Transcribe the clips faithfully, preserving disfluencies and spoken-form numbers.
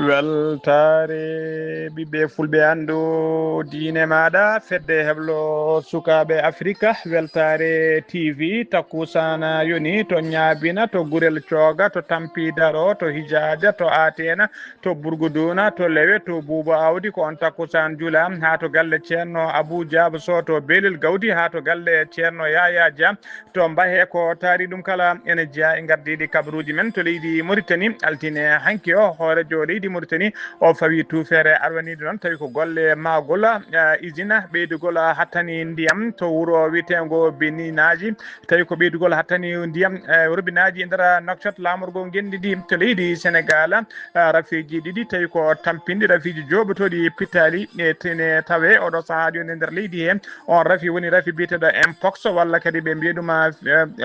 Weltaare ɓiɓɓe fulɓe, anndu diine maaɗa, fedde heblo sukaaɓe Afrika. Weltaare T V, takkusana yoni to Ñaabina, to Gurel Cooga, to Tampi Daro, to Hijaaja, to Ateena, to Burguduuna, to Lewe, to Buuba Awdi, ko on takkusaan jula, haa to galle Ceerno Abuu Jaab Soh, to Beelel Gawdi, haa to galle Ceerno Yaayaa Jah, to Mbahe. Ko taari ɗum kala ene jeyaa e ngardiiɗi kabaruuji men to leydi Mauritanie. Altine hanki o, hooreejo leydi Mauritanie o fawi tuufeere arwaniiɗo noon, tawi ko golle mahgol, eh, usine ɓeydugol hattani ndiyam to wuro wiyeteengo Beninaaji. Tawi ko ɓeydugol hattani ndiyam, eh, robinaaji e nder Nouakchott, laamorgo ngenndi ndi to leydi Senegaal. Ah, rafiiji ɗiɗi tawi ko tampinɗi, rafiiji jooɓotooɗi pittaali e tene tawe oɗo sahaa jooni e nder leydi he. On rafi woni rafi biyeteeɗo mpox, walla kadi ɓe mbiya ɗum, ah,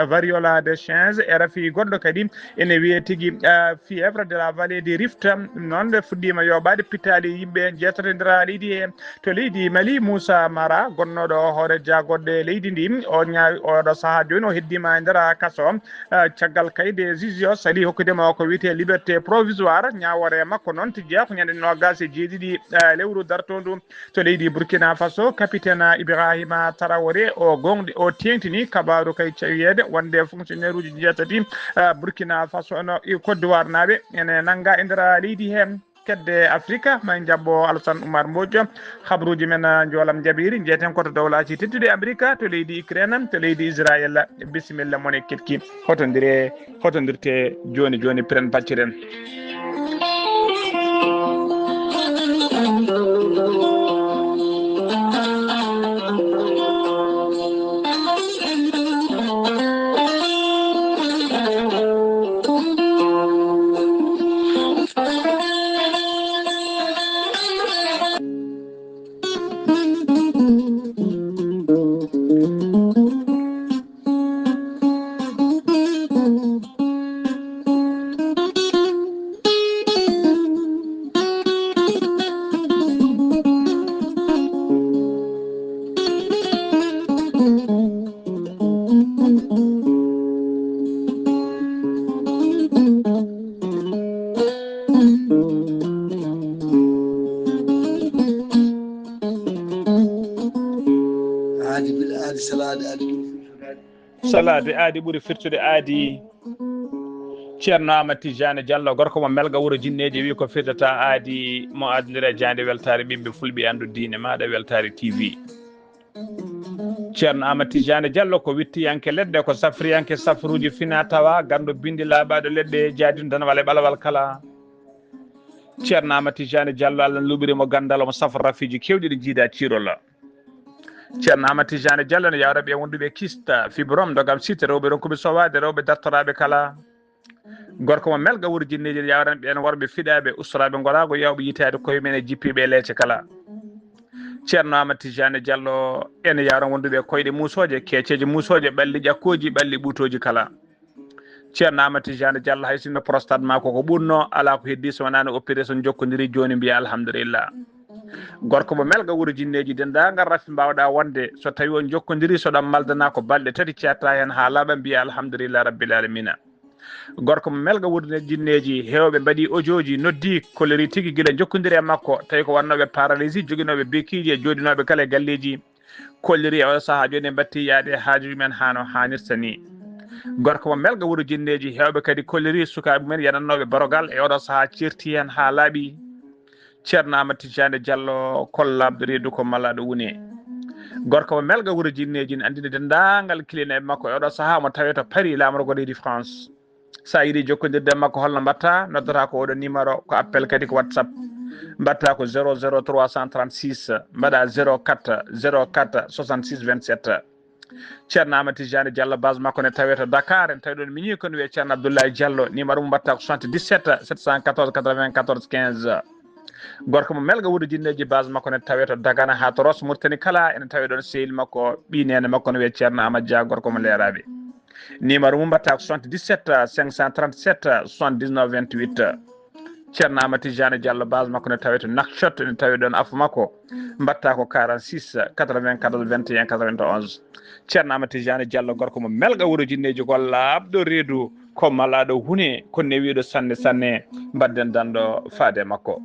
variola des chiens, e rafi goɗɗo kadi ene wiyee tigi, ah, fièvre de la vallée du Rift. Ɗum noon nde fuɗɗiima yooɓaade, pittaali yimɓe jeetato e nder leydi he. To leydi Mali, Moussa Mara, gonnooɗo hoore jaagodde leydi ndi, o ñaawi oɗo sahaa jooni, o heddiima e nder kaso. Ah, caggal kayde juge o sali hokkude mo ko wiyetee liberté provisoire, ñaawoore makko noon tigi ko ñande noogaas e jeeɗiɗi, ah, lewru dartoondu. To leydi Burkina Faso, capitaine Ibrahima Traoré o gonɗi, o teeŋtini kabaaru kay cawiyeede wonde fonctionnaire uji jeetati, ah, Burkina Faso no e Côte d'Ivoire naaɓe ene nannga e nder leydi heen. Kedde Afrika, may njabbo Alassane Oumar Mbodj. Habruuji men, ah, njoolam njaɓiri, njeyten ko to dowlaaji tedduɗi Amerika, to leydi Ukraine, to leydi Israël. Bisimilla mon e ketki. Hotondire, hotondirte jooni jooni, piren pacciren. Aadi bil aadi, salaade aadi ɓuri firtude aadi. Salaade aadi ɓuri firtude aadi. Ceerno Amadou Tidiane Diallo, gorko mo Melga, wuro Jinneeji, wi ko firtata aadi mo aadondira e jaande weltaare ɓiɓɓe fulɓe, anndu diine maaɗa, Weltaare T V. Ceerno Amadou Tidiane Diallo ko wittiyanke leɗɗe, ko safriyanke safruuji fina tawa, ganndo binndi laaɓaaɗo leɗɗe, jaadino danwal e ɓalawal kala. Ceerno Amadou Tidiane Diallo, Allah luɓiri mo ganndal, omo safra rafiiji keewɗi ɗi jiida ciirol. Ceerno Amadou Tidiane Diallo ne yawra ɓe wonduɓe kista, fibrome, dogam site, rewɓe ronkuɓe sowaade, rewɓe dartoraaɓe kala. Gorko mo Melga, wuro Jinneeji, ne yawran ɓeen worɓe fiɗaaɓe, ustoraaɓe ngoraago, yawɓe yitaade koye mum e jippiiɓe e leece kala. Ceerno Amadou Tidiane Diallo ene yawran wonduɓe koyɗe muusooje, keeceeje muusooje, ɓalli ƴakkooji, ɓalli ɓuutooji kala. Ceerno Amadou Tidiane Diallo, hay sinno prostate ma koko ɓuurno, alaa ko heddi so wonaa no opération jokkondiri, jooni mbiya alhamdulillah. Gorko mo Melga, wuro Jinneeji, denndaangal rafi mbaawɗa wonde, so tawi on jokkondiri, so ɗon maldana ko balɗe tati, ceerta heen haa laaɓa, mbiya alhamdulillah rabbil alamina. Gorko mo Melga, wuro Jinneeji, heewɓe mbaɗi audioji, noddi, kolliri tigi gila jokkondiri e makko, tawi ko wonnooɓe paralysie, joginooɓe bekiiji e jooɗinooɓe kala e galleeji. Kolliri e oɗo sahaa jooni en mbatti yaade haajuji men haa no haanirta ni. Gorko mo Melga, wuro Jinneeji, heewɓe kadi kolliri sukaaɓe men yanannooɓe barogal e oɗo sahaa ceerti heen haa laaɓi. Ceerno Amadou Tidiane Diallo, kollaabɗo reedu ko malaaɗo wune. Gorko mo Melga, wuro Jinneeji, ne anndini denndaangal kiliyanɓe makko e oɗo sahaa, mo tawee to Paris, laamorgo leydi France. So a yiɗi jokkondirde e makko, holno mbaɗta? Noddata ko oɗo numéro, ko appel kadi ko WhatsApp. Mbaɗta ko zéro zéro trois cent trente-six, mbaɗa zéro quatre, zéro quatre, soixante-six, vingt-sept. Ceerno Amadou Tidiane Diallo, base makko ne tawee to Dakar, en tawi ɗon miñi ko ne wiyee Ceerno Abdoulaye Diallo, numéro mum mbaɗta ko soixante-dix-sept, sept cent quatorze, quatre-vingt-quatorze, quinze. Gorko mo Melga, wuro Jinneeji, base makko ne tawee to Dagana haa to Rosso Mauritanie kala, ene tawee ɗon sehil makko, ɓii neene makko ne wiyee Ceerno Amadou Dia, gorko mo Leeraaɓe. Numéro mum mbaɗta ko soixante-dix-sept, cinq cent trente-sept, soixante-dix-neuf, vingt-huit. Ceerno Amadou Tidiane Diallo, base makko ne tawe to Nouakchott, ne tawe ɗon afo makko. Mbaɗta ko quarante-six quatre-vingt-quatorze vingt et un quatre-vingt-onze. Ceerno Amadou Tidiane Diallo, gorko mo melga wuro jinneeji, ko laaɓɗo reedu, ko malaaɗo huune, ko newiiɗo sanne sanne. Mbaɗden danɗo faade makko.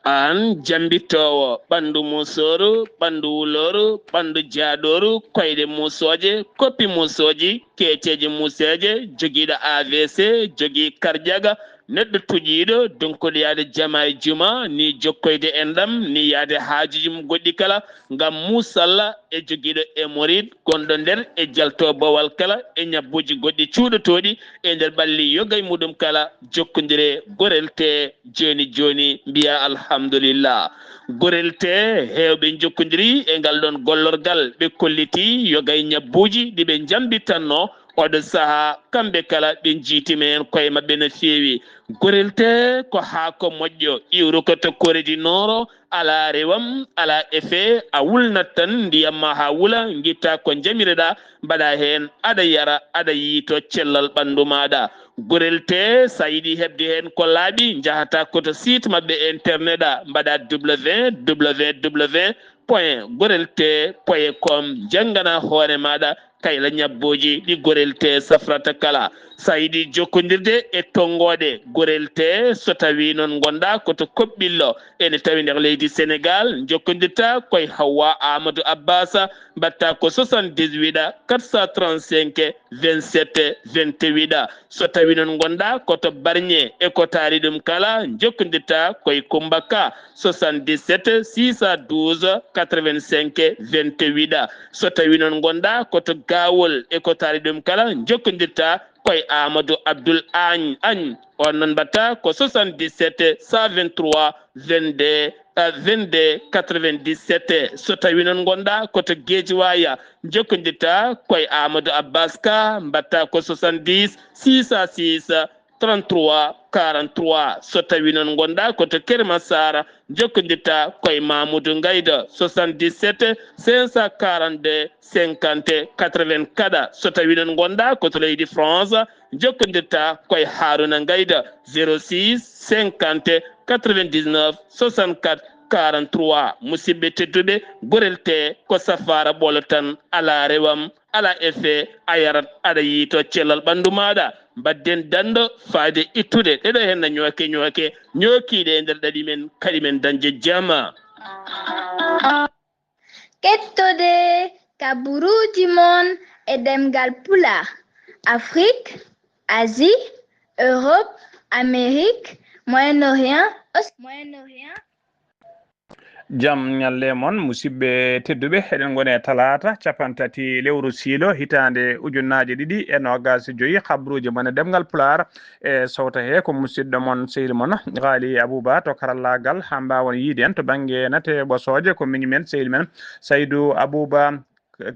Aan jambittoowo ɓanndu muusooru, ɓanndu wulooru, ɓanndu jaaɗooru, koyɗe muusooje, koppi muusooji, keeceeje muuseeje, jogiiɗo A V C, jogii karjaga, neɗɗo tuƴiiɗo, donkuɗo yaade jama e juma, ni jokkoyde enɗam, ni yaade haajuuji mum goɗɗi kala, ngam muusalla e jogiiɗo hémorroïde gonɗo nder e jalto bowal kala e ñabbuuji goɗɗi cuuɗotooɗi e nder ɓalli yoga e muɗum kala, jokkondire Gorel Tee jooni jooni, mbiya alhamdulillah. Gorel Tee heewɓe njokkondiri e ngal ɗon gollorgal, ɓe kolliti yoga e ñabbuuji ɗi ɓe njambitanno oɗo saha, kamɓe kala ɓe njiitima heen koye maɓɓe no feewi. Gorel Tee ko haako moƴƴo, iwruko to Corée du Nord, alaa rewam, alaa effet, a wulnat tan ndiyam ma haa wula, ngitta ko njamireɗa, mbaɗa heen, aɗa yara, aɗa yiito cellal ɓanndu maaɗa. Gorel Tee, so a yiɗi heɓde heen ko laaɓi, njahata ko to site maɓɓe internet a, mbaɗa www point gorel tee point com, njanngana hoore maaɗa kayla ñabbuuji ɗi Gorel Tee safrata kala. So a yiɗi jokkondirde e tonngooɗe Gorel Tee, so tawii noon ngonɗa ko to Koɓɓillo, ene tawi nder leydi Senegaal, njokkondirta koye Hawwa Amadou Abbas, mbaɗta ko soixante-dix-huit quatre cent trente-cinq vingt-sept vingt-huit. So tawii noon ngonɗa ko to Barñe e ko taari ɗum kala, njokkondirta koye Kummba Ka, soixante-dix-sept six cent douze quatre-vingt-cinq vingt-huit. So tawii noon ngonɗa ko to Gaawol e ko taari ɗum kala, njokkondirta koye Amadou Abdoul Agne. Agne. On noon mbaɗta ko soixante-dix-sept cent vingt-trois vingt-deux, euh, vingt-deux quatre-vingt-dix-sept. So tawii noon ngonɗa ko to Guédiawaye, njokkondirta koye Amadou Abbas Ka, mbaɗta ko soixante-dix six cent six trente-trois quarante-trois. So tawii noon ngonɗa ko to Keur Massar, njokkondirta koye Mamoudou Ngayda, soixante-dix-sept cinq cent quarante-deux cinquante quatre-vingt-quatre. So tawii noon ngonɗa ko to leydi France, njokkondirta koye Harouna Ngayda, zéro six cinquante quatre-vingt-dix-neuf soixante-quatre quarante-trois. Musidɓe tedduɓe, Gorel Tee ko safaara ɓolo tan, alaa rewam, alaa effet, a yarat, aɗa yiito cellal ɓanndu maaɗa. Mbaɗden danɗo faade ittude ɗeɗo henna ñooke ñooke, ñookiiɗe e nder ɗaɗi men, kaɗi men dañde jama. Kettode kaburuuji mon e ɗemngal Pulaar, Afrik, Asie, Europe, Amérique, Moyen-Orient, Aus-, Moyen-Orient. Jam ñalle mon, musidɓe tedduɓe, eɗen ngoni e talaata, cappanɗe tati lewru siilo, hitaande ujunnaje ɗiɗi e noogas e joyi, kaburuuji mon e ɗemngal Pulaar, e sowta he ko musidɗo mon, sehil mon, Ghali Abouba to karallaagal, haa mbaawon yiide en to bannge nate ɓosooje, ko miñi men, sehil men, Saydou Abouba,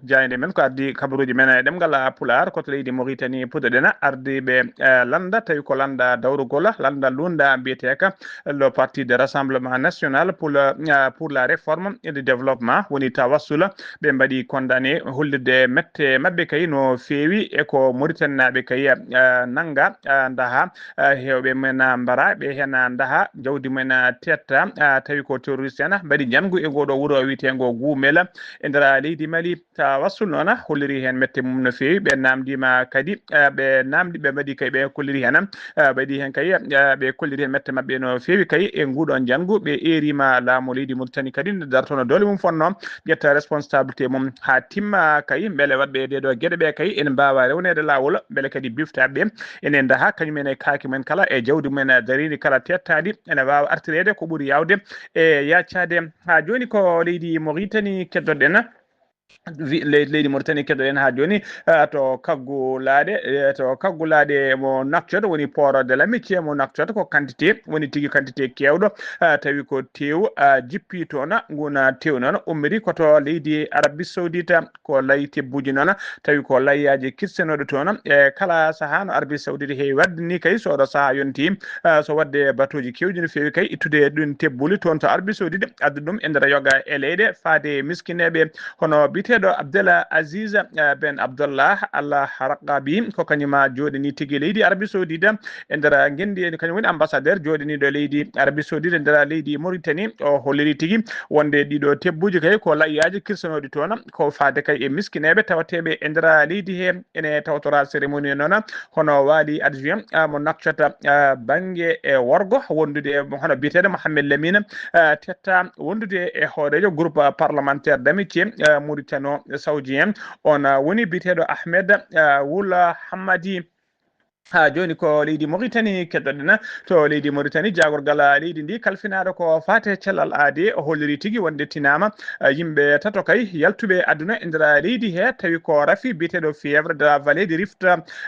jaaynde men ko addi kabaruuji men e ɗemngal Pulaar, ko to leydi Mauritanie puɗɗoɗen ardiiɓe, eh, lannda, tawi ko lannda dawrugol, lannda lunnda mbiyeteeka le Parti de Rassemblement National pour le, eh, pour la Réforme et le Développement, woni Tawassula. Ɓe mbaɗi condamné hollirde mette maɓɓe kay no feewi e ko Mauritanie naaɓe kay, eh, nannga, eh, ndaha, eh, heewɓe men, eh, mbara ɓe heen, eh, ndaha jawdi men, eh, tetta, eh, tawi ko terroriste en mbaɗi njanngu e ngoo ɗoo wuro wiyeteengo Guumel e nder leydi Mali. Tawassul noon holliri heen mette mum no feewi. Ɓe naamndiima kadi, eh, ɓe naamndi, ɓe mbaɗi kay, ɓe kolliri heen, eh, mbaɗi heen kay, eh, ɓe kolliri heen mette maɓɓe no feewi kay e nguuɗoo njanngu. Ɓe eeriima laamu leydi Mauritanie kadi nde dartono doole mum fonnoo, ƴetta responsabilité mum haa timma kay, mbele waɗɓe ɗee ɗoo geɗe ɓe kay ene mbaawa rewneede laawol, mbele kadi biftaaɓe ɓe ene ndaha kañum en e kaake mumen kala e jawdi mumen dariindi kala tettaandi ene waawa artireede ko ɓuri yaawde e yaacaade. Haa jooni ko leydi Mauritanie keddoɗen. leydi Mauritanie. Keɗoɗen haa jooni to kaggulaaɗe, to kaggulaaɗe mo Nouakchott, woni port de l'amitié mo Nouakchott, ko quantité woni tigi, quantité keewɗo, tawi ko tew jippi toon. Ngun tew noon ummiri ko to leydi Arabie Saoudite, ko layi tebbuji noon, tawi ko layyaaji kirsenooɗi toon. E kala sahaa no Arabie Saoudite heewi waɗde ni kay, so oɗo sahaa yonti, so waɗde batuuji keewɗi no feewi kay ittude ɗum tebbuli toon to Arabie Saoudite, addu ɗum e nder yoga e leyɗe faade e miskineeɓe, hono biyeteeɗo Abdel Aziz Ben Abdallah Al Raqabi, ko kañum jooɗini tigi leydi Arabie Saoudite e nder ngenndi, kañum woni ambassadeur jooɗiniiɗo leydi Arabie Saoudite e nder leydi Mauritanie. O holliri tigi wonde ɗiɗo tebbuji kay ko layyaaji kirsanooɗi toon, ko faade kay e miskineeɓe tawateeɓe e nder leydi he. Ene tawtora cérémonie noon hono waali adjoint mo Nouakchott bannge e worgo, wondude e hono biyeteeɗo Mohamed Lamine Tetta, wondude e hooreejo groupe parlementaire d'amitié Mauritano Saoudien, on woni biyeteeɗo Ahmed Wul Hammadi. Haa jooni ko leydi Mauritanie keɗoɗen. To leydi Mauritanie, jaagorgal leydi ndi kalfinaaɗo ko faate cellal aadi, o holliri tigi wonde tinaama yimɓe tato kay yaltuɓe aduna e nder leydi he, tawi ko rafi biyeteeɗo fièvre de la vallée du Rift.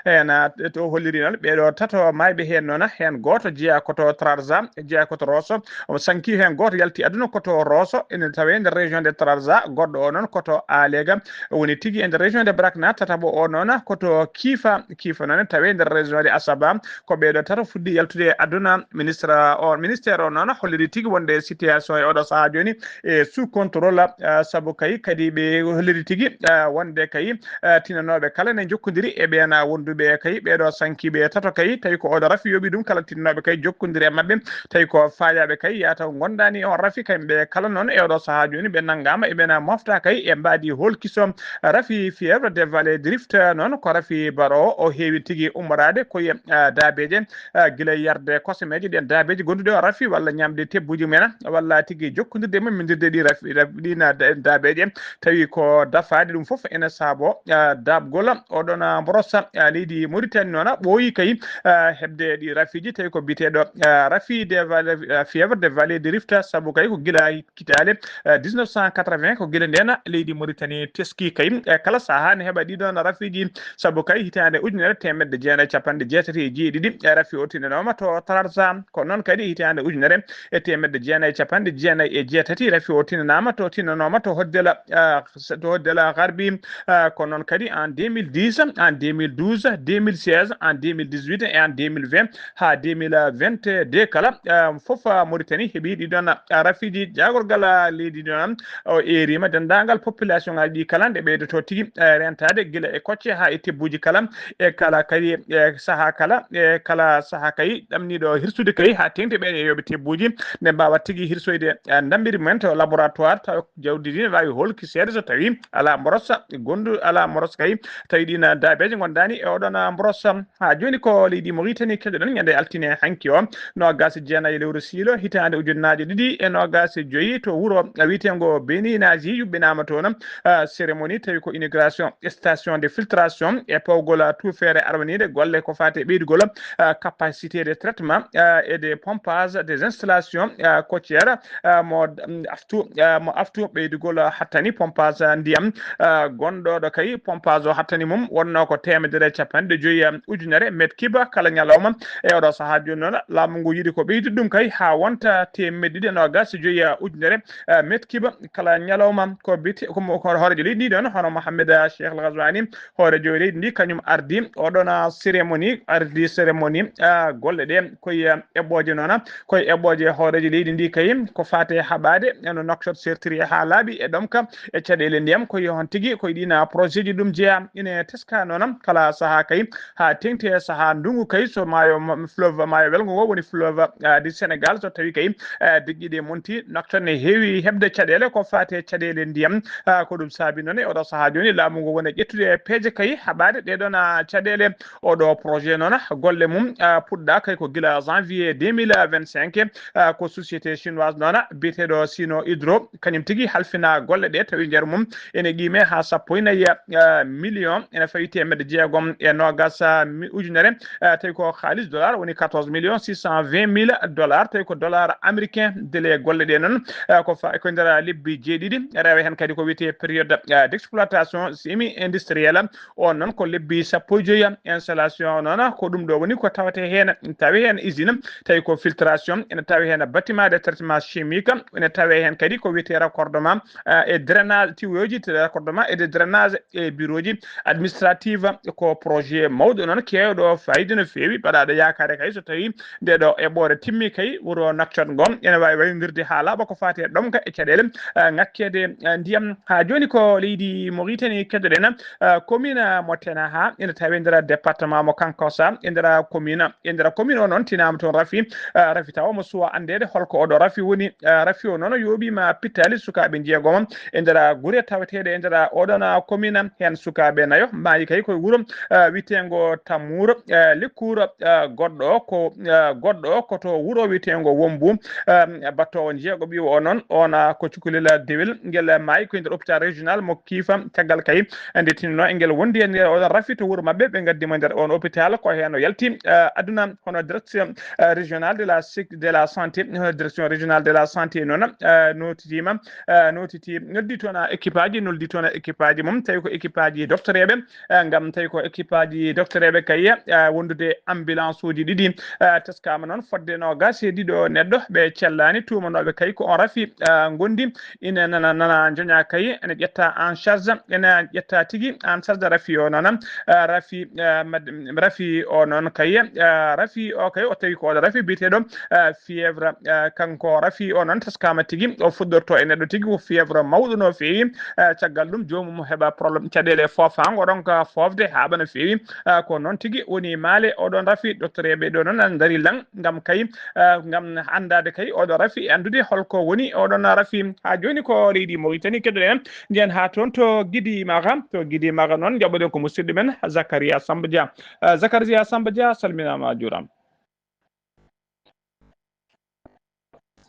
Heen to holliri noon ɓeeɗo tato maayɓe heen noon, heen gooto jeyaa ko to Trarza, jeyaa ko to Rosso, omo sanki. Heen gooto yalti aduna ko to Rosso, ene tawee nder région de Trarza, goɗɗo o noon ko to Alega, woni tigi e nder région de Brakna. Tataɓo o noon ko to Kifa, Kifa noon tawee nder région de Asaba. Ko ɓeeɗo tato fuɗɗi yaltude e aduna. Ministre o, ministère o noon holliri tigi wonde situation e oɗo sahaa jooni e sous contrôle, ah, sabu kay kadi ɓe holliri tigi, ah, wonde kay, ah, tinanooɓe kala ne njokkondiri e ɓeen wonduɓe kay ɓeeɗo sankiiɓe tato kay, tawi ko oɗo rafi yoɓi ɗum, kala tinanooɓe kay jokkondiri e maɓɓe, tawi ko faayaaɓe kay yataw ngondaani on rafi, kamɓe kala noon e oɗo sahaa jooni ɓe nanngaama e ɓeen mofta kay e mbaadi holkiso. Rafi fièvre de vallée du Rift noon ko rafi baɗoowo o heewi tigi ummoraade ko e, ah, daabeeje, ah, gila yarde kosemeeje ɗen daabeeje gonduɗe o rafi walla ñamde tebbuji mumen walla tigi jokkondirde e mum, mindirde ɗi rafi, rafi, ɗin, ah, da-, daabeeje, tawi ko dafaaɗi. Ɗum fof ene saabo, ah, daaɓgol oɗon, ah, mborosa, ah, leydi Mauritanie noon ɓooyi kay, ah, heɓde ɗi rafiiji, tawi ko biyeteeɗo, ah, rafi de vallée, ah, fièvre de vallée du Rift, sabu kay ko gila kitaale, eh, dix-neuf cent quatre-vingts, ko gila ndeen leydi Mauritanie teski kay, eh, kala sahaa ne heɓa ɗiɗon rafiiji, sabu kay hitaande ujunere teemedde jeenayi e capanɗe jeetati e jeeɗiɗi, eh, rafi o tinanaama to Trarza, ko noon kadi hitaande ujunere e teemedde jeenayi e capanɗe jeenayi e jeetati, rafi o tinanaama to, tinanooma to Hoddela, eh, to Hoddela Garbi, eh, ko noon kadi en deux mille dix, en deux mille douze, deux mille seize, en deux mille dix-huit et en deux mille vingt, haa deux mille vingt-deux kala, ah, fof, ah, Mauritanie heɓi ɗiɗon, ah, rafiiji. Jaagorgal, ah, leydi noon o eeriima denndaangal population ngaji ɗi kala nde ɓeydoto tigi, eh, rentaade gila e kocce haa e tebbuji kala, e kala kadi e sahaa kala, e kala sahaa kay ɗamniiɗo hirsude kay haa teŋti ɓeen e yoɓe tebbuji nde mbaawa tigi hirsoyde, eh, ndambiri mumen to laboratoire taw jawdi ndi ne waawi holki seeɗa so tawi alaa mborosa gondu, alaa mborosa kay tawi ɗiin daabeeje ngondaani e oɗon, ah, mborosa. Haa jooni ko leydi Mauritanie keɗoɗen ñande altine hanki o, noogas e jeenayi lewru siilo hitaande ujunnaaje ɗiɗi e noogas e joyi to wuro wiyeteengo Beninazi yuɓɓinaama toon, ah, cérémonie tawi ko inauguration station de filtration e pawgol, ah, tuufeere arwaniinde golle ko faati e ɓeydugol, ah, capacité de traitement, ah, et de pompage des installations, ah, côtières, ah, mo, mm, aftu, ah, mo aftu ɓeydugol, ah, hattani pompage, ah, ndiyam, ah, gonɗo ɗo kay pompage o hattani mum wonno ko teemedere e capanɗe joyi, ah, ujunere mètre cube kala ñalawma. E oɗo sahaa jooni noon laamu ngu yiɗi ko ɓeydude ɗum kay haa wonta teemedde ɗiɗi e noogas e joyi, ah, ujunere, ah, mètre cube kala ñalawma. Ko biyete-, ko mo-, ko hooreejo leydi ndi ɗoon hono Mohamed, ah, Cheikh Al Ghazouani, hooreejo leydi ndi, kañum ardi oɗon, ah, cérémonie, ardi cérémonie, ah, golle ɗe koye, ah, eɓɓooje noon, koye eɓɓooje hooreejo leydi ndi kay ko faati e haɓaade no Nouakchott sertiri haa laaɓi e ɗomka e caɗeele ndiyam, koye hon tigi koye ɗiin projet ji ɗum jeyaa. Ine teska noon kala sahaa kay haa teŋti e sahaa ndunngu kay so maayo ma-, fleuve maayo welngo ngo woni fleuve, ah, du Sénégal so tawi kay, ah, deƴƴiɗe monti Nouakchott ne heewi heɓde caɗeele ko faati e caɗeele ndiyam. Ah, ko ɗum saabi noon e oɗo sahaa jooni laamu ngu woni ƴettude e peeje kay haɓaade ɗee ɗoon, ah, caɗeele. Oɗo Projet noon, golle mum, ah, puɗɗa kay ko gila janvier deux mille vingt-cinq, ah, ko société chinoise noon biyeteeɗo Sino Hydro, kañum tigi halfina golle ɗe, tawi nder mum ene qiime haa sappo e nayi, ah, million, ene fawi teemedde jeegom e noogas, ah, mi-, ujunere, ah, tawi ko haalis dollar woni quatorze millions six cent vingt mille dollars, tawi ko dollar américain. Délai golle ɗe noon, ah, ko fa-, ko nder lebbi jeeɗiɗi, rewa heen kadi ko wiyetee période, ah, d'exploitation semi-industrielle. On noon ko lebbi sappo e joyi installation o noon, ko ɗum ɗo woni ko tawete heen, tawi heen usine, tawi ko filtration, ene tawi heen bâtiment de traitement chimique, ene tawi heen kadi ko wiyetee raccordement, eh, e drainage, tuyauji, raccordement et de drainage e bureauji administrative. Ko projet mawɗo noon, keewɗo fayida no feewi, baɗaaɗo yaakaare kay so tawi nde ɗo eɓɓoore timmi kay, wuro Nouakchott ngo ene waawi waylondirde haa laaɓa ko faati e ɗomka e caɗeele, eh, ŋakkeede, eh, ndiyam. Haa jooni ko leydi Mauritanie keddoɗen, eh, commune mo Tenaha, ene tawi nder département mo Kankossa, e nder commune, e nder commune o noon tinaama toon rafi, eh, rafi tawa mo suwa anndeede holko oɗo rafi woni. Eh, rafi o noon yooɓiima pittaali sukaaɓe njeegomo e nder gure taweteeɗe e nder oɗon commune, heen sukaaɓe nayo maayi kay koye wuro, eh, wiyeteengo Tamour, eh, Lekkour, eh, goɗɗo ko, eh, goɗɗo ko to wuro wiyeteengo Wombu, eh, battoowo njeego ɓiiwo o noon, on, ah, ko cukalel dewel, ngel maayi ko e nder hôpital régional mo Kiifa, caggal kay nde tinno e ngel wondi e nder oɗon rafi to wuro maɓɓe, ɓe ngaddi mo e nder on hôpital, ko heen o yalti, eh, aduna. Hono direction, eh, régional de la sec-, de la santé, hono direction régionale de la santé noon, eh, notitiima, eh, notiti, noddi toon, ah, équipe aji, noddi toon, ah, équipe aji mum, tawi ko équipe aji docteur eɓe, eh, ngam tawi ko équipe aji docteur eɓe kay, eh, wondude ambulance uji ɗiɗi, eh, teskaama noon fodde noogas e ɗiɗo neɗɗo ɓe cellaani, tuumanooɓe kay ko on rafi, eh, ngondi, ina nana, nana njoña kay, ene ƴetta en charge, ene ƴetta tigi en charge rafi o noon, eh, rafi, eh, mad-, rafi o noon kay, eh, rafi o kay o tawi ko oɗo rafi biyeteeɗo, eh, fièvre, eh, kanko rafi o noon teskaama tigi o fuɗɗorto e neɗɗo tigi ko fièvre mawɗo no feewi, eh, caggal ɗum joomum heɓa problème caɗeele foofaango ɗon ka foofde haaɓa no feewi, eh, ko noon tigi woni maale oɗon rafi docteur eɓe ɗo noon ndaari lan ngam kay, eh, ngam anndaade kay oɗo rafi e anndude holko woni oɗon rafi. Haa jooni ko leydi Mauritanie keddoɗen, njiyen haa toon to Gidi Maga, to Gidi Maga noon njaɓoɗen ko musidɗo men Zakaria Samba Dia. Eh, Zakaria Samba Dia, salminaama, a juuraama.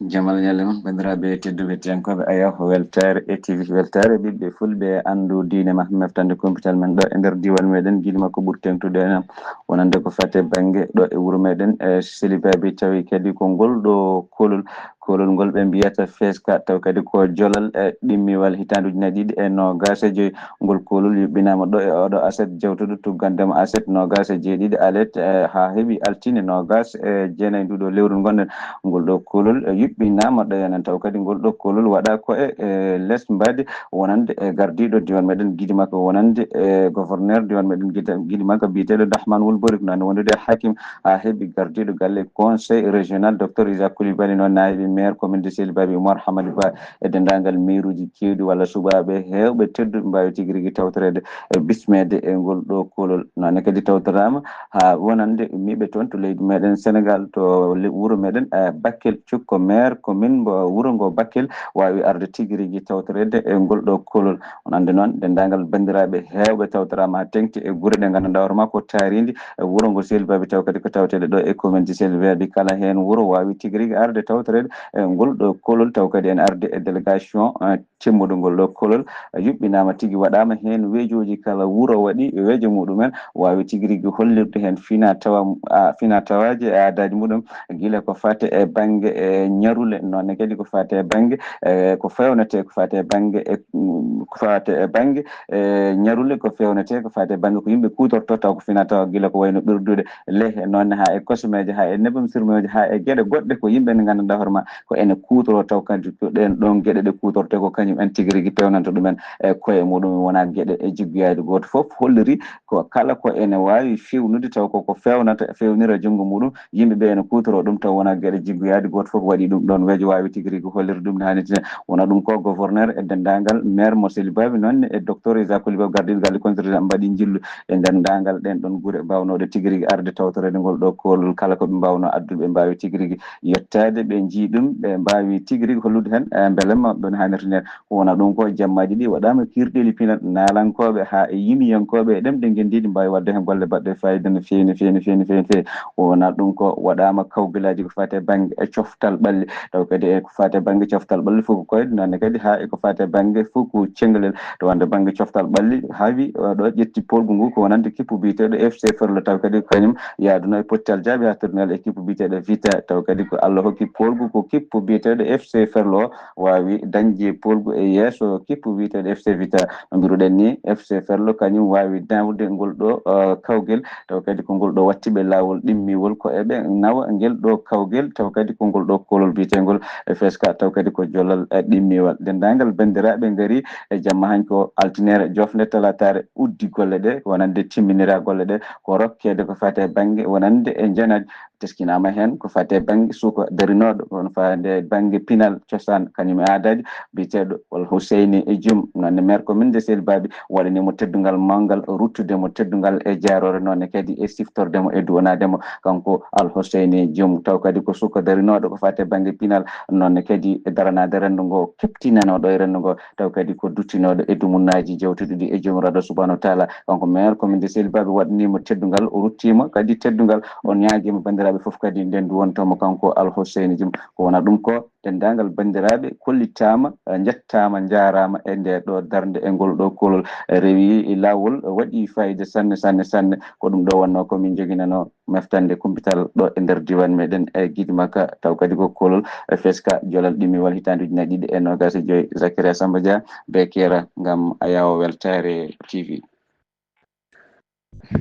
Jamal ñalle mon, banndiraaɓe tedduɓe, tiyankooɓe Ayaw, weltaare e T V, weltaare ɓiɓɓe fulɓe, anndu diine ma, meftande kumpital men ɗo e nder diiwaan meɗen, giɗo makko ɓuri teeŋtude en am. Wonande ko fate bannge ɗo e wuro meɗen, e Selibabi, tawi kadi ko ngol ɗo kolol, kolol ngol ɓe mbiyata feska, taw kadi ko jolal e ɗimmiwal hitaande ujunnaji ɗiɗi e noogas e joyi. Ngol kolol yuɓɓinaama ɗo e oɗo aset jawtuɗo, tuggandema aset noogas e jeeɗiɗi alet, eh, haa heɓi altine noogas e jeenayi nduɗo lewru ngonɗen. Ngol ɗo kolol, eh, yuɓɓinaama ɗo enen, taw kadi ngol ɗo kolol waɗa ko e, eh, les mbaadi wonande e gardiiɗo diiwaan meɗen Gidi Makka, wonande e gouverneur diiwaan meɗen Gidi, Gidi Makka biyeteeɗo Dahman Wul Borik, noon wondude e hakim haa heɓi gardiiɗo galle conseil régional, docteur Isa Coulibaly, noon naayiɓe maire commune de Selibabi Oumar Hamadi Ba, e denndaangal mairuuji keewɗi walla suɓaaɓe heewɓe tedduɓe mbaawi tigi rigi tawtoreede e bismeede e ngol ɗo kolol. Noon ne kadi tawtoraama haa wonande ummiiɓe toon to leydi meɗen Senegal, to le-, wuro meɗen, eh, Bakel, cukko maire commune mbo wuro ngo Bakel waawi arde tigi rigi tawtoreede e ngol ɗo kolol. Wonande noon, denndaangal banndiraaɓe heewɓe tawtoraama haa teeŋti e gure ɗe ngannduɗaa hoore maa ko taariindi e wuro ngo Selibabi, taw kadi ko taweteeɗe ɗo e commune de Selibabi. Kala heen wuro waawi tigi rigi arde tawtoreede e ngol ɗo kolol, taw kadi ene ardi e délégation, eh, timmuɗo ngol ɗo kolol, eh, yuɓɓinaama tigi, waɗaama heen wejooji, kala wuro waɗi wejo muɗumen, waawi tigi rigi hollirde heen fina tawa, a, fina tawaaji e aadaaji muɗum, gila ko faati e bannge, e, ñarule, noon ne kadi ko faati e bannge, e, ko feewnetee, ko faati e bannge, e, mm, ko faati e bannge, e, ñarule, ko feewnetee, ko faati e bannge ko yimɓe kuutortoo, taw ko fina tawa gila ko wayno ɓirdude, lehe, noon ne haa e kosomeeje, haa e nebam surmeeje, haa e geɗe goɗɗe ko yimɓe ne nganndanɗaa hoore maa ko ene kuutoroo, taw kadi ko ɗeen ɗoon geɗe ɗe kuutortee ko kañum en tigi rigi peewnanta ɗumen e koye muɗum, wonaa geɗe e jiggoyaade. Gooto fof holliri ko kala ko ene waawi feewnude taw ko ko feewnata, feewnira junngo muɗum, yimɓe ɓe ene kuutoroo ɗum taw wonaa geɗe jiggoyaade. Gooto fof waɗi ɗum ɗoon wejo waawi tigi rigi hollirde ɗum no haanirta. Wona ɗum ko gouverneur e denndaangal maire mo Selibabi, noon ne e docteur Isa Coulibaly, gardiiɗo galle conseil régional, mbaɗi njillu e nder ndaangal ɗeen ɗoon gure mbaawnooɗe tigi rigi arde tawtoreede ngol ɗo koolol, kala ko ɓe mbaawnoo addude ɓe mbaawi tigi rigi yettaade, ɓe njii ɗum, ɓe mbaawi tigi rigi hollude heen, eh, mbele ma ɗum haanirta ndeen. Ko wona ɗum ko, jammaaji ɗi waɗaama kirɗeeli pinal naalankooɓe haa e yimiyankooɓe e ɗemɗe ngenndiiɗi mbaawi waɗde heen golle baɗɗe faayiida no feewi, no feewi, no feewi, no feewi, no feewi. Ko wona ɗum ko, waɗaama kawgilaaji ko faati e bannge e coftal ɓalli, taw kadi e ko faati e bannge coftal ɓalli fof ko koyɗe, noon ne kadi haa e ko faati e bannge fof ko ceŋgalel. To wonde bannge coftal ɓalli, haawi, o ɗo ƴetti poolgu ngu ko wonande kippu biyeteeɗo F C Ferlo, taw kadi ko kañum yaaduno e pottal jaaɓi haa tournal e kippu biyeteeɗo Vita, taw kadi ko Allah hokki poolgu ko kippu biyeteeɗo F C Ferlo o waawi dañde poolgu e yeeso kippu biyeteeɗo F C Vita. No mbiruɗen ni, F C Ferlo kañum waawi nawde ngol ɗo, eh, kawgel, taw kadi ko ngol ɗo wattiɓe laawol ɗimmiwol ko eɓe nawa ngel ɗo kawgel, taw kadi ko ngol ɗo kolol biyetengol F S K, taw kadi ko jolal, eh, ɗimmiwal. Denndaangal banndiraaɓe ngari e jamma hannde ko altine, jofnde, talata, uddi golle ɗe, ko wonande timminira golle ɗe, ko rokkeede ko faati e bannge wonande e njanaaji. Teskinaama heen ko faati e bannge suka darinooɗo, won faade bannge pinal cosaan, kañum e aadaaji, biyeteeɗo Al Huseyni Jum. Noon ne maire commune de Sel Babi waɗani mo teddungal mawngal, ruttude mo teddungal e jaaroore, noon ne kadi e siftorde mo e duwanaade mo, kanko Al Huseyni Jum. Taw kadi ko suka darinooɗo ko faati e bannge pinal, noon ne kadi e daranaade renndo ngo, keptinanooɗo e renndo ngo, taw kadi ko duttinooɗo e dumunnaaji jawtuɗi ɗi e Joomiraaɗo Subhaanahu wa Taala. Kanko maire commune de Sel Babi waɗani mo teddungal, o ruttii mo kadi teddungal, o ñaagii mo banndiraaɓe fof kadi nde nduwonto mo kanko Al Huseyni Jum. Ko wona ɗum ko, denndaangal banndiraaɓe kollitaama, eh, njettaama, njaaraama e nde ɗo darnde, e ngol ɗo kolol, eh, rewi laawol, eh, waɗi faayiida sanne, sanne, sanne. Ko ɗum ɗo wonnoo ko min njoginanoo meftande kumpital ɗo e nder diiwaan meɗen e Gidimaka, taw kadi ko kolol, eh, F S K jolal ɗimmiwal hitaande ujunnaji ɗiɗi e noogas e joy. Zakaria Samba Dia, Bekera, ngam Ayawo Weltaare T V.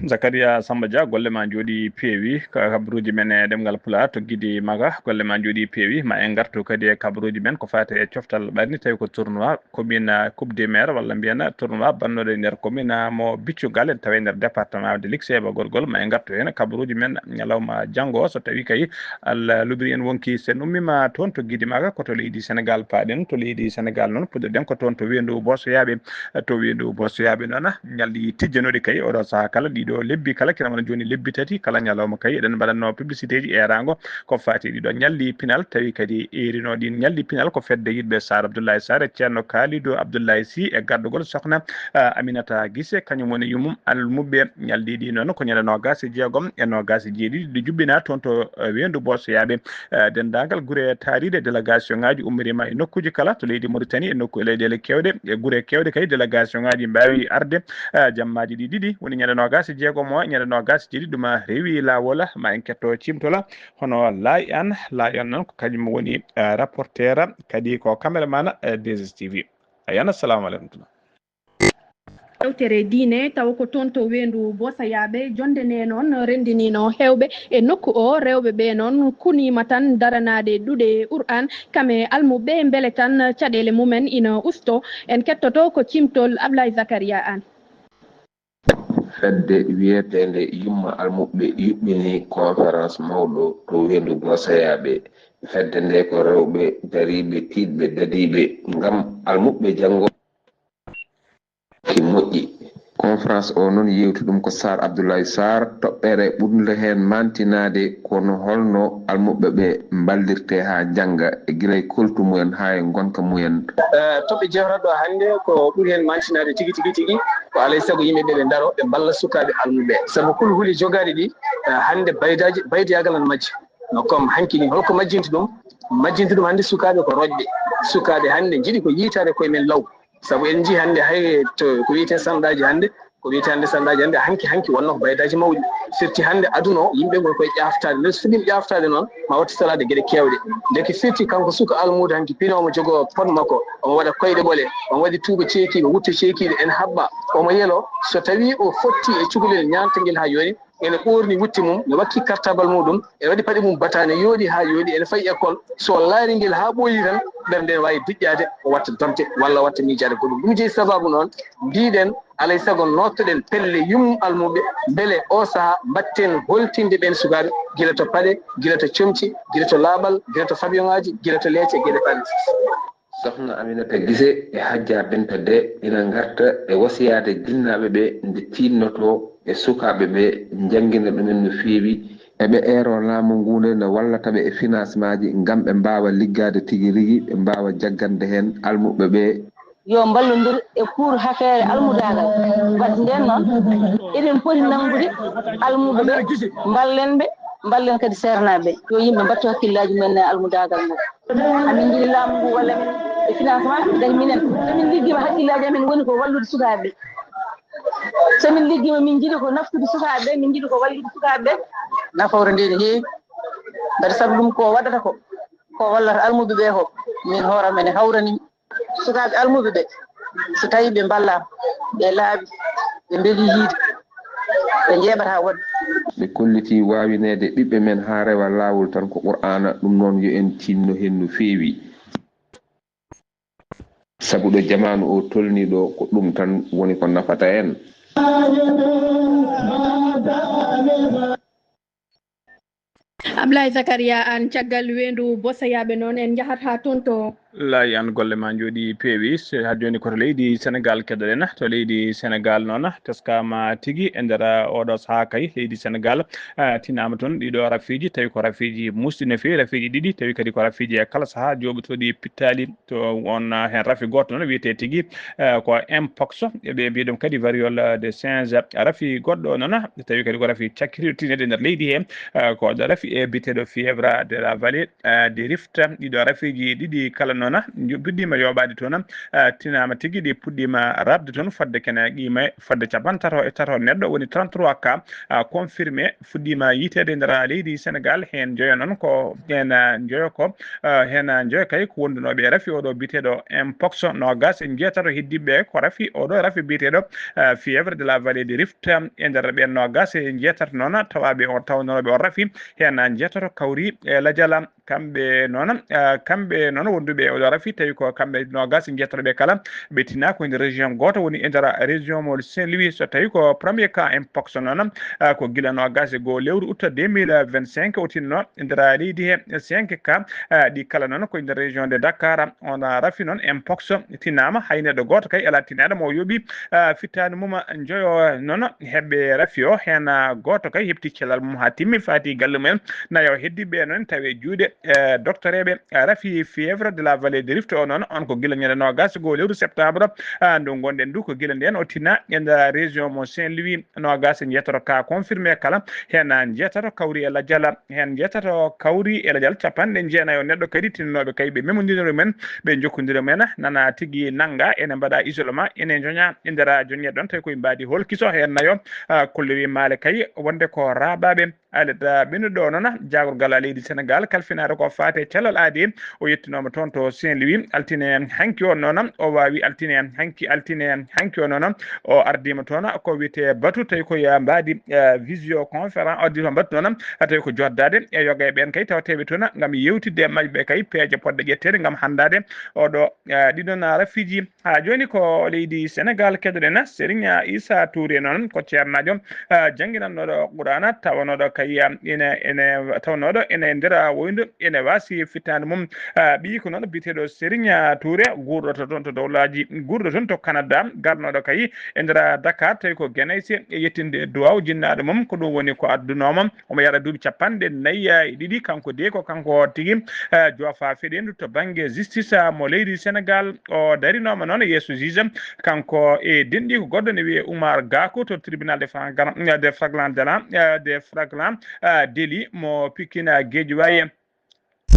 Zakaria Samba Dia, golle ma njooɗi peewi, ka-, kabaruuji men e ɗemngal Pulaar to Gidimaka, golle ma njooɗi peewi, ma en ngartu kadi e kabaruuji men ko faati e coftal ɓalli, tawi ko tournoi commune, ah, Coupe des Maires, walla mbiyen tournoi bannooɗo e nder commune, ah, mo Biccugal, en tawi e nder département de Likseeba gorgol, ma en ngartu heen kabaruuji men ñalawma janngo, so tawi kay Allah lubiri en wonki sen ummima toon to Gidimaka, ko to leydi Senegal paaɗen, to leydi Senegal noon puɗɗoɗen ko toon to weendu Bosoyaaɓe, to weendu Bosoyaaɓe noon, ñalɗi tijjanooɗi kay oɗo sahaa kala, ɗiɗo lebbi kala, kina wona jooni lebbi tati, kala ñalawma kay eɗen mbaɗanno publicité ji eeraango ko faati ɗiɗo ñalɗi pinal, tawi kadi eerino ɗin ñalɗi pinal ko fedde yiɗɓe Sarr Abdoulaye Sarr e Ceerno Kalidou Abdoulaye Sy e gardugol sokhna, ah, Aminata Gise, kañum woni yummum almuɓɓe. Ñalɗi ɗi noon ko ñande noogas e jeegom e noogas e jeeɗiɗi ɗi jubbina toon to, eh, weendu Bosoyaaɓe. Eh, denndaangal gure taariiɗe, délégation ŋaaji ummiriima e nokkuuji kala to leydi Mauritanie, e nokku e leyɗeele keewɗe, e gure keewɗe kay délégation ŋaaji mbaawi arde, eh, jammaaji ɗi ɗiɗi, woni ñande noogas e jeegom o, ñande noogas e jeeɗiɗi, ɗum rewi laawol, ma en ketto ciimtol, hono Laay Aan, Laay Aan noon ko kañum woni, eh, rapporteur, kadi ko caméraman, eh, deux S T V. Laay Aan, assalamu aleykum. Yewtere diine, tawa ko toon to weendu Bosoyaaɓe, jonnde nde noon renndiniino heewɓe e nokku o. Rewɓe ɓe noon kuniima tan daranaade ɗuuɗe Qur'aan, kam e almuɓɓe, mbele tan caɗeele mumen ina usto. En kettoto ko ciimtol Ablaye Zakaria Aan. Fedde wiyeteende Yumma Almuɓɓe yuɓɓini conférence mawɗo to weendu Bosoyaaɓe. Fedde nde ko rewɓe dariiɓe, tiiɗɓe, dadiiɓe ngam almuɓɓe janngo ki moƴƴi. Conférence o noon, yewti ɗum ko Sarr Abdoulaye Sarr. Toɓɓere ɓurnde heen maantinaade kono holno almuɓɓe ɓe mballirte haa njannga, e gila e koltu mumen haa e ngonka mumen. Eh, toɓɓe jewtaɗo hannde ko ɓuri heen maantinaade tigi, tigi, tigi, ko alay sago yimɓe ɓe ɓe ndaro, ɓe mballa sukaaɓe almuɓe. Sabu kul huli jogaaɗi ɗi, eh, hannde baydaaji, baydeyaagal ana majji. No comme hanki ni, holko majjinta ɗum? Majjinta ɗum hannde sukaaɓe ko roƴɓe. Sukaaɓe hannde njiɗi ko yiytaade koye men law. Sabu en njii hannde hay to ko wiyetee sanɗaaji hannde, ko wiyetee hannde sanɗaaji hannde, hanki, hanki wonnoo ko baydaaji mawɗi. Firti hannde aduna o, yimɓe ngoni koye ƴaaftaade. Nde so fuɗɗiima ƴaaftaade noon, ma waɗtu salaade geɗe keewɗe. Ndeke firti kanko suka almuudo hanki pinoowo omo jogoo pot makko, omo waɗa koyɗe ɓole, omo waɗi tuuba ceekiiɓe, wutto ceekiiɗe, ene haɓɓa, omo yeloo. So tawii o fottii e cukalel ñaantagel haa yoni, ene ɓoorni wutte mum, ne wakki cartable muɗum, ene waɗi paɗe mum bataaji, yooɗi haa yooɗi, ene fayi école. So o laari ngel haa ɓooyi tan, ɓernde ene waawi duƴƴaade, o watta dogde walla o watta miijaade goɗɗum. Ɗum jeyi sababu noon, mbiɗen, alay sago noottoɗen pelle yumma almuɓɓe, mbele oo sahaa mbaɗten holtinde ɓeen sukaaɓe, gila to paɗe, gila to comci, gila to laaɓal, gila to fabiyoŋaaji, gila to leece, geɗe paɗe. Sokhna Aminata Gise e Hajja Binta De ina ngarta e wasiyaade jinnaaɓe ɓe nde tiiɗnotoo e sukaaɓe ɓe, njanngina ɗumen no feewi, Eɓe eero laamu ngu nde no wallata ɓe e financement ji ngam ɓe mbaawa liggaade tigi rigi, ɓe mbaawa jaggande heen almuɓɓe ɓe. Yo mballondir e kuur hafeere almudaagal. Wadde ndeen noon, eɗen poti nanngude almuɓe ɓe, mballen ɓe, mballen kadi seernaaɓe ɓe. Yo yimɓe mbattu hakkillaaji mumen e almudaagal ngu. Amin njiɗi laamu ngu walla min e financement, gati minen, so min liggiima hakkillaaji amen woni ko wallude sukaaɓe ɓe. So min liggiima, min njiɗi ko naftude sukaaɓe ɓe, min njiɗi ko wallude sukaaɓe ɓe. Nafoore nde ne heewi, mbaɗa sabu ɗum ko waɗata ko, ko wallata almuɓe ɓe ko, min hoore am ene hawrani sukaaɓe almuɓe ɓe. So tawii ɓe mballaama, ɓe laaɓi, ɓe mbelii yiyde, ɓe njeeɓataa woɗɓe. Ɓe kolliti waawineede ɓiɓɓe men haa rewa laawol tan ko Qur'aana, ɗum noon yo en tiinno heen no feewi. Sabu ɗo jamaanu o tolni ɗo, ko ɗum tan woni ko nafata en. Ablaye Zakaria, aan caggal weendu Bosoyaaɓe noon, en njahat haa toon to. Laay, aan golle ma njooɗi peewi. So haa jooni ko to leydi Senegaal keɗoɗen. To leydi Senegaal noon, teskaama tigi e nder, ah, oɗo sahaa kay leydi Senegaal, ah, tinaama toon ɗiɗo rafiiji, tawi ko rafiiji musɗi no feewi, rafiiji ɗiɗi, tawi kadi ko rafiiji e kala sahaa jooɓotooɗi pittaali. To on, ah, heen rafi gooto noon wiyetee tigi, ah, ko mpox, ɓe mbiya ɗum kadi variole de singe. Rafi goɗɗo noon, tawi kadi ko rafi cakkitiiɗo tinaade nder leydi he, ah, ko ɗo rafi e biyeteeɗo fièvre de la vallée, ah, de Rift. Ɗiɗo rafiiji ɗiɗi kala noon, njo-, puɗɗiima yooɓaade toon, ah, tinaama tigi ɗi puɗɗiima raɓde toon fodde kene qiima fodde cappantato e tato neɗɗo, woni trente-trois cas, ah, confirmé, fuɗɗiima yiyteede e nder leydi Senegaal. Heen njoyo noon ko, heen, ah, njoyo ko, ah, heen, ah, njoyo kay ko wondunooɓe e rafi oɗo biyeteeɗo mpox. Noogaas e njeetato heddiiɓe ko rafi oɗo rafi biyeteeɗo, ah, fièvre de la vallée de Rift. E nder ɓeen noogaas e njeetato noon tawaaɓe on, tawnooɓe on rafi, heen, ah, njeetato kawri e lajal. Kamɓe noon, ah, kamɓe noon wonduɓe e oɗo rafi, tawi ko kamɓe noogaas e njeetato ɓe kala, ɓe tinaa ko e nder région gooto, woni e nder région mo Saint-Louis. So tawi ko premier cas mpox noon, ah, ko gila noogaas e goo lewru août deux mille vingt-cinq o tinno e nder leydi he. Cinq cas, ah, ɗi kala noon ko e nder région de Dakar. On rafi noon mpox tinaama, hay neɗɗo gooto kay alaa tinaaɗo mo yooɓi, ah, fittaandu mum. Njoyo noon heɓɓe rafi o, heen, ah, gooto kay heɓti cellal mum haa timmi, faati galle mumen. Nayo heddiiɓe noon tawi e juuɗe, eh, doktoreeɓe, eh, rafi fièvre de la vallée de Rift o noon, on ko gila ñande noogaas e goo lewru septembre, ah, ndu ngonɗen ndu, ko gila ndeen o tinna e nder région mo Saint-Louis. Noogaas e njeetato cas confirmé kala, heen njeetato kawri e lajal, heen njeetato kawri e lajal, cappanɗe jeenayo neɗɗo kadi tinnooɓe kay ɓe memondiri men, ɓe njokkondiri men, nana tigi nannga, ene mbaɗa isolement, ene njoña e nder joñe ɗon, tawi koye mbaadi hol kiso, heen nayo, ah, kollirii maale kay wonde ko raaɓaaɓe. Alet, ah, ɓennuɗo o noon, jaagorgal leydi Senegaal, kalfinaade ko faati e cellal aadi, o yettinooma toon to Saint-Louis, altine hanki o noon, o waawi altine hanki, altine hanki o noon, o ardiima toon ko wiyetee batu, tawi ko e mbaadi, eh, visioconférence, o ardii toon batu noon, tawi ko joddaade e yoga e ɓeen kay tawteeɓe toon, ngam yeewtidde e maɓɓe kay peeje poɗɗe ƴetteede ngam hanndaade oɗo, eh, ɗiɗon rafiiji. Haa jooni ko leydi Senegaal keɗoɗen, Serigne Issa Touré noon ko ceernaajo, ah, jannginannooɗo Qur'aana, tawanooɗo kay, ah, ene, ene, tawanooɗo ene nder woyndu, ene waasi fittaandu mum. Ah, ɓiyi ko noon biyeteeɗo Serigne Touré, guurɗo to toon to dowlaaji, guurɗo toon to Canada, garnooɗo kay e nder Dakar, tawi ko Genayse, e yettinde duwaaw jinnaaɗo mum, ko ɗum woni ko addunooma. Omo yara duuɓi cappanɗe nayi e ɗiɗi, kanko de ko kanko tigi, eh, joofa feɗeendu to bannge justice, ah, mo leydi Senegaal. O darinooma noon yeeso juge, kanko e denɗiiko goɗɗo ne wiyee Oumar Gakou to tribunal de flagrant, de flagrant délit, eh, de flagrant, ah, délit mo Pikine Guédiawaye.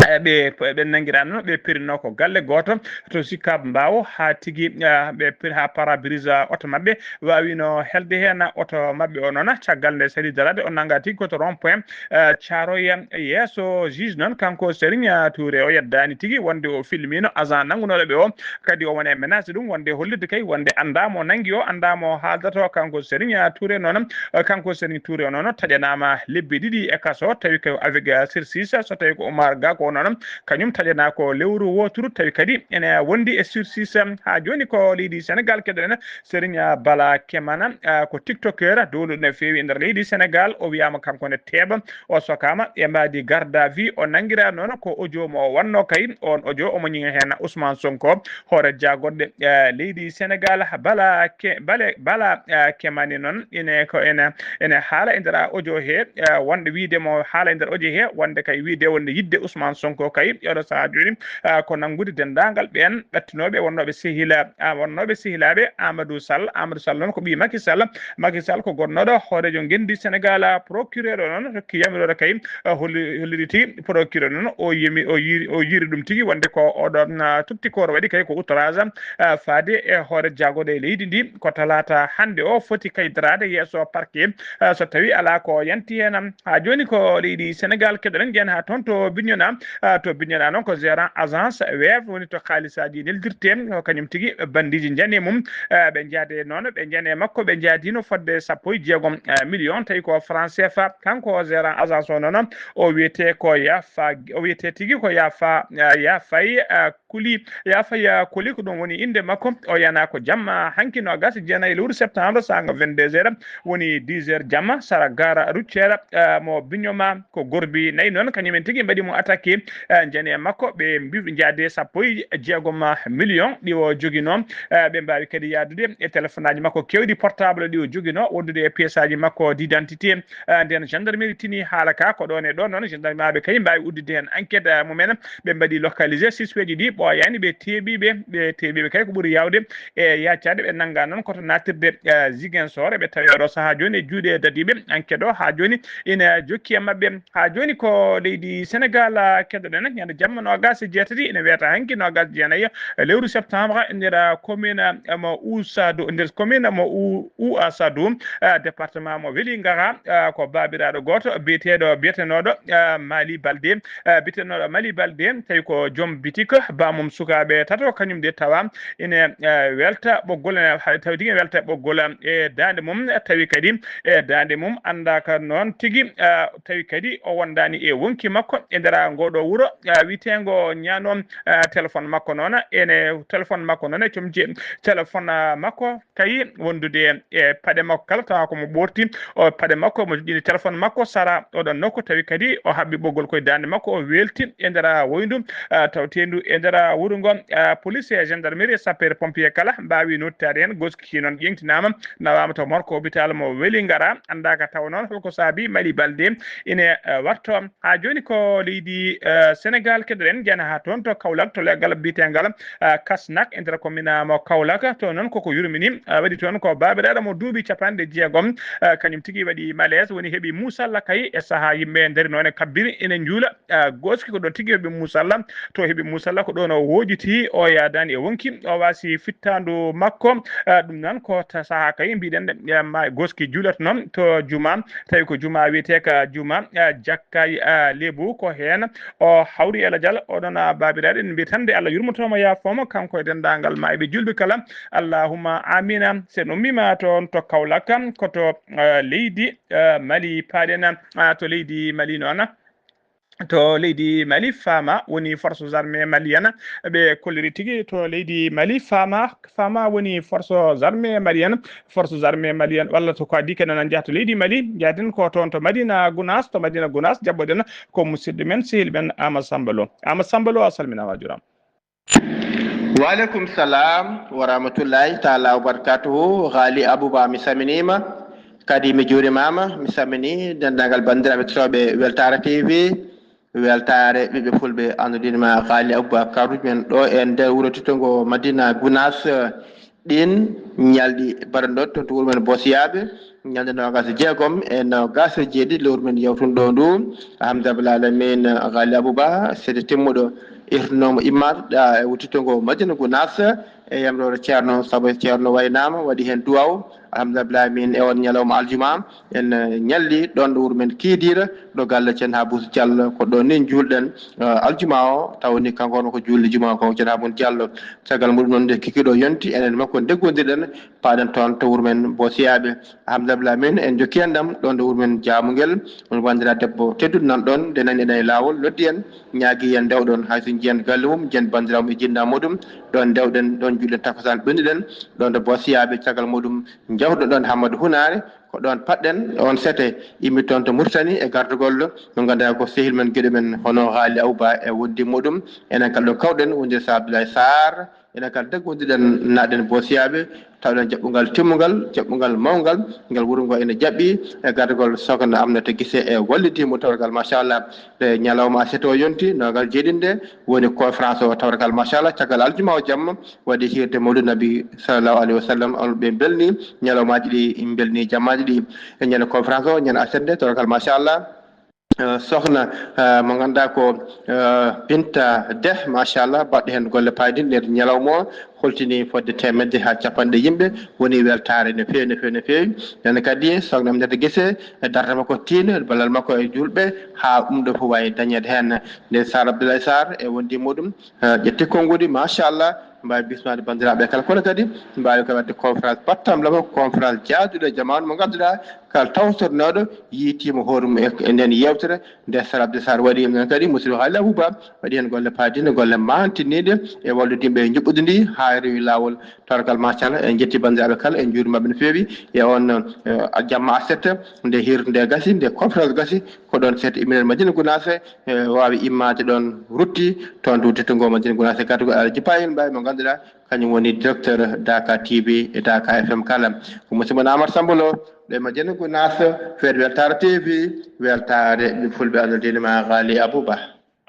Eh, ɓe, ɓe nanngiraa noon, ɓe perinoo ko galle gooto to Sicap Mbao, haa tigi, ah, ɓe peri haa pare-brise, ah, oto maɓɓe waawino helde heen. Oto maɓɓe o noon, caggal nde sali daraade, o nanngaa tigi ko to rond point, eh, Thiaroye. Yeeso juge noon, kanko Serigne, ah, Touré, o yeddaani tigi wonde o filmiino agent nanngunooɗo ɓe o, kadi o woni e menace ɗum wonde hollirde kay wonde anndaa mo nanngi o, anndaa mo haaldata o. Kanko Serigne, ah, Touré noon, eh, kanko Serigne Touré o noon taƴanaama lebbi ɗiɗi e kaso, tawi ko avec, ah, sursis, so tawi ko Oumar Gakou sappo o noon, kañum taƴanaa ko lewru wooturu, tawi kadi ene wondi e sursis. Haa jooni ko leydi Senegaal keɗoɗen, Serigne Bala Kemana, ah, ko tiktoker dowluɗo no feewi e nder leydi Senegaal. O wiyaama kanko ne teeɓa, o sokaama e mbaadi garde à vue, o nanngiraa noon ko audio mo o wannoo kay. Oon audio omo ñiŋa heen Ousmane Sonko, hoore jaagoɗɗe, eh, leydi Senegaal. Bala Ke-, Bale-, Bala, eh, Kemani noon ene ko ene, ene haala e nder audio he, eh, wonde wiide mo haala e nder audio he, wonde kay wiide wonde yidde Ousmane Sonko kay, e oɗo sahaa jooni, ah, ko nanngude denndaangal ɓeen ɓattinooɓe wonnooɓe sehila-, ah, wonnooɓe sehilaaɓe Amadou Sall. Amadou Sall noon ko ɓii Macky Sall. Macky Sall ko gonnooɗo hooreejo ngenndi Senegaal, ah, procureur o noon rokki yamiroore kay, ah, holli-, holliri tigi procureur noon o yemi, o yiiri, o yiiri ɗum tigi wonde ko oɗo, ah, toktikoro waɗi kay ko outrage, ah, faade e hoore jaagoɗe leydi ndi. Ko talaata hannde o foti kay daraade yeeso parquet, ah, so tawi alaa ko yanti heen. Haa jooni ko leydi Senegaal keɗoɗen, njeyen haa toon to Bignona. Ah, to Bignona noon ko gérant agence Wave woni to kaalisaaji neldirtee, ko kañum tigi bandiiji njani e mum. Ah, ɓe njaade noon, ɓe njani e makko, ɓe njaadino fodde sappo e jeegom, ah, million, tawi ko franc C F A. Kanko gérant agence o noon, o wiyetee ko Yafa, o wiyetee tigi ko Yafa, ah, Yafay, ah, Kuli, Yafay, ah, Kuli, ko ɗum woni innde makko. O yana ko jamma hanki noogaas e jeenayi lewru septembre, saanga vingt-deux heures, woni dix heures jamma, sara gare routière, ah, mo Bignona. Ko gorbi nayi noon, kañum en tigi mbaɗi mo attaqué, ah, njani e makko, ɓe mbi-, njaade sappo e jeegom million ɗi o joginoo. Ah, ɓe mbaawi kadi yaadude e téléphone aji makko keewɗi, portable ɗi o joginoo, wondude e pièce aji makko d'identité. Ah, nden gendarmerie tini haala ka, ko ɗoon e ɗoon noon gendarmerie ɓe kay mbaawi uddude heen enquête, ah, mumen. Ɓe mbaɗi localisé suspect ji ɗi ɓooyaani, ɓe teeɓiiɓe, ɓe teeɓiiɓe kay ko ɓuri yaawde e yaacaade. Ɓe nannga noon koto naatirde, eh, Ziguinchor, ɓe tawi oɗo sahaa jooni e juuɗe dadiiɓe. Enquête o haa jooni ina jokki e maɓɓe. Haa jooni ko leydi Senegaal, ah, keɗoɗen, ñande jamma noogaas e jeetati, ina wiyata hanki noogaas e jeenayi lewru septembre, e nder, ah, commune, ah, mo Ousadou, nder commune mo Ou-, Ouassadou, ah, département mo Vélingara, ah, ko baabiraaɗo gooto biyeteeɗo, biyetenooɗo, ah, Mali Balde, eh, biyetenooɗo Mali Balde, tawi ko joom bitik, baamum sukaaɓe tato, kañum de tawa ine, eh, welta ɓoggol, eh, hay tawi tigi welta ɓoggol, eh, e daande mum, tawi kadi e daande mum anndaaka noon tigi, eh, tawi kadi o wondaani e wonki makko e nder ngooɗo wuro, eh, wiyeteengo Ñaano, eh, téléphone makko noon, ene téléphone makko noon e comci téléphone, ah, makko. Tawi wondude e paɗe makko kala, tawa ko mo ɓoorti, o paɗe makko, mo joƴƴini téléphone makko, sara oɗon nokku, tawi kadi o haɓɓi ɓoggol koye daande makko, o weelti e nder woyndu, ah, tawteendu e nder wuro ngo. Ah, police e gendarmerie e sapeur pompier kala mbaawi nodditaade heen. Goski noon ƴeŋtinaama, nawaama to morgue hôpital mo Vélingara, anndaaka tawa noon holko saabi Mali Balde ine, ah, warto. Haa jooni ko leydi, eh, Senegaal keɗoɗen, njeyen haa toon to Kaolack, to leggal biyetengal, eh, Kasnak, e nder commune mo Kaolack. To noon koko yurmini, eh, waɗi toon ko baabiraaɗo mo duuɓi capanɗe jeegom, eh, kañum tigi waɗi malaise, woni heɓi muusalla kay e sahaa yimɓe ndarino ne kabbiri ene njuula, eh, gooski ko ɗoon tigi heɓi muusalla. To heɓi muusalla ko ɗoon o woojiti, o yaadaani e wonki, o waasi fittaandu makko. Eh, ɗum noon ko ta-, sahaa kay mbiɗen, eh, ma gooski juulata noon to juma, tawi ko juma wiyeteeka juma, ah, Jakkay, ah, Lebu, ko heen o hawri e lajal. Oɗon, ah, baabiraaɗo, en mbiyataa nde Allah yurmoto mo, yaafoo mo, kanko e denndaangal maayɓe juulɓe kala. Allahumma amina. So en ummiima toon to Kaolack, ko to, ah, leydi, ah, Mali paaɗen, ah, to leydi Mali noon. To leydi Mali, Fama woni forces armées maliennes, ɓe kolliri tigi to leydi Mali, Fama, Fama woni forces armées maliennes, forces armées maliennes, walla to ko adii kadi, en njaha to leydi Mali, njaaden ko toon to Madina Gounass, to Madina Gounass, jaɓɓoɗen ko musidɗo men, sehil men Amadou Samba Lo. Amadou Samba Lo, a salminaama, a juuraama. Wa aleykum salam wa rahmatullahi taala wa barakatuhu. Ghali Abouba, mi salminiima, kadi mi juurimaama, mi salmini denndaangal banndiraaɓe totooɓe Weltaare T V. Weltaare ɓiɓɓe fulɓe, anndude ma Ghali Aboubacar, men ɗo e nder wuro teddugo Madina Gounass, ɗin ñalɗi baɗanɗo to wuro men Bosiyaaɓe, ñalnde noogaas e jeegom e noogaas e jeeɗiɗi lewru men yawtunɗo ndu. Alhamdulillahi alamin, Ghali Abouba, seede timmuɗo Irtinooma immaade ɗa e wuttito ngo Madina Gunaas e yamroore ceerno, sabu ceerno waynaama, waɗi heen duwaaw. Alhamdulillahi, min e on ñalawma aljuma en, eh, ñalli ɗoon ɗo wuro men Kiidiira, ɗo galle Ceen Habuus Diallo, ko ɗoon ni juulɗen, eh, aljuma o, taw ni kanko on ko juulde juma ko Ceen Habuus Diallo. Caggal muɗum noon nde kikiiɗo yonti, enen makko ndeggondirɗen, paaɗen toon to wuro men Boosiyaaɓe. Alhamdulillahi, min en jokki enɗam ɗoon ɗo wuro men Jaamungel, on wandira debbo tedduɗo nan ɗoon, nde nani eɗen e laawol, noddi en, ñaagi en ndewɗon, hay so njiyen galle mum, njiyen banndiraawo mum e jinnaa muɗum, ɗoon ndewɗen, ɗoon juulɗen takkusaan ɓennuɗen, ɗoon to Boosiyaaɓe, caggal muɗum njawtuɗen ɗoon Hammadu Hunaare, ko ɗoon paɗɗen, on sete immi toon to Murtani e gardagol mo ngannduɗaa ko sehil men, giɗo men, hono Haali Awba e wondi muɗum, enen kala ɗo kawɗen, wonde Sa Abdoulaye Sarr, enen kala daggondiɗen, naɗen Boosiyaaɓe, tawɗen jaɓɓungal timmungal, jaɓɓungal mawngal, ngal wuro ngo ene jaɓɓi e gardagol Sokna Aminata Gise e wallidi mo tawgal, machallah. Nde ñalawma aset o yonti, noogas jeeɗiɗi nde, woni conférence o tawgal, machallah, caggal aljuma o jamma, waɗi hiirde Mawlid Nabi sallallahu alayhi wa sallam, on ɓe mbelni ñalawmaaji ɗi, mbelni jammaaji ɗi. E ñande conférence o, ñande aset nde, tawgal, machallah, eh, sohna, eh, mo ngannduɗaa ko, eh, Binta Deh, machallah, baɗɗo heen golle paayɗe nder ñalawma o, holtini fodde teemedde haa capanɗe yimɓe, woni weltaare no feewi, no feewi, no feewi. Nden kadi, sohna Aminata Gese, e darnde makko tiinde, ballal makko e juulɓe, haa ɗum ɗo fof waawi dañeede heen. Nden Sarr Abdoulaye Sarr e wondi muɗum, eh, ƴetti konnguɗi, machallah, mbaawi bismaade banndiraaɓe kala. Kono kadi, mbaawi ko waɗde conférence battam lamo, conférence jaaduɗo e jamaanu mo ngannduɗaa, kala tawtornooɗo yiytiima hoore mum e, e nden yeewtere, nde Sarr Abdoulaye Sarr waɗi heen kadi, musidɗo Haali Abouba, waɗi heen golle paadiiɗe, golle maantiniiɗe e wallude yimɓe e njuɓɓudi ndi haa rewi laawol. Tawarkal, machallah, en njetti banndiraaɓe kala, en njuuriima ɓe no feewi. E on, eh, jamma aset, nde hiirde nde gasi, nde conférence gasi, ko ɗoon seeɗa imminen Madina Gunaas, eh, waawi immaade ɗoon rutti, toon to wuttito ngo Madina Gunaas, e gardagol Alhaji Payel Mbaye mo ngannduɗaa, kañum woni directeur Daka T V e Daka F M kala. Ko musidɗo mon Amadou Samba Lo, ɗo e Madina Gunaas, feet weltaare T V, weltaare ɓe fulɓe, Allah dini ma Ghali Abouba.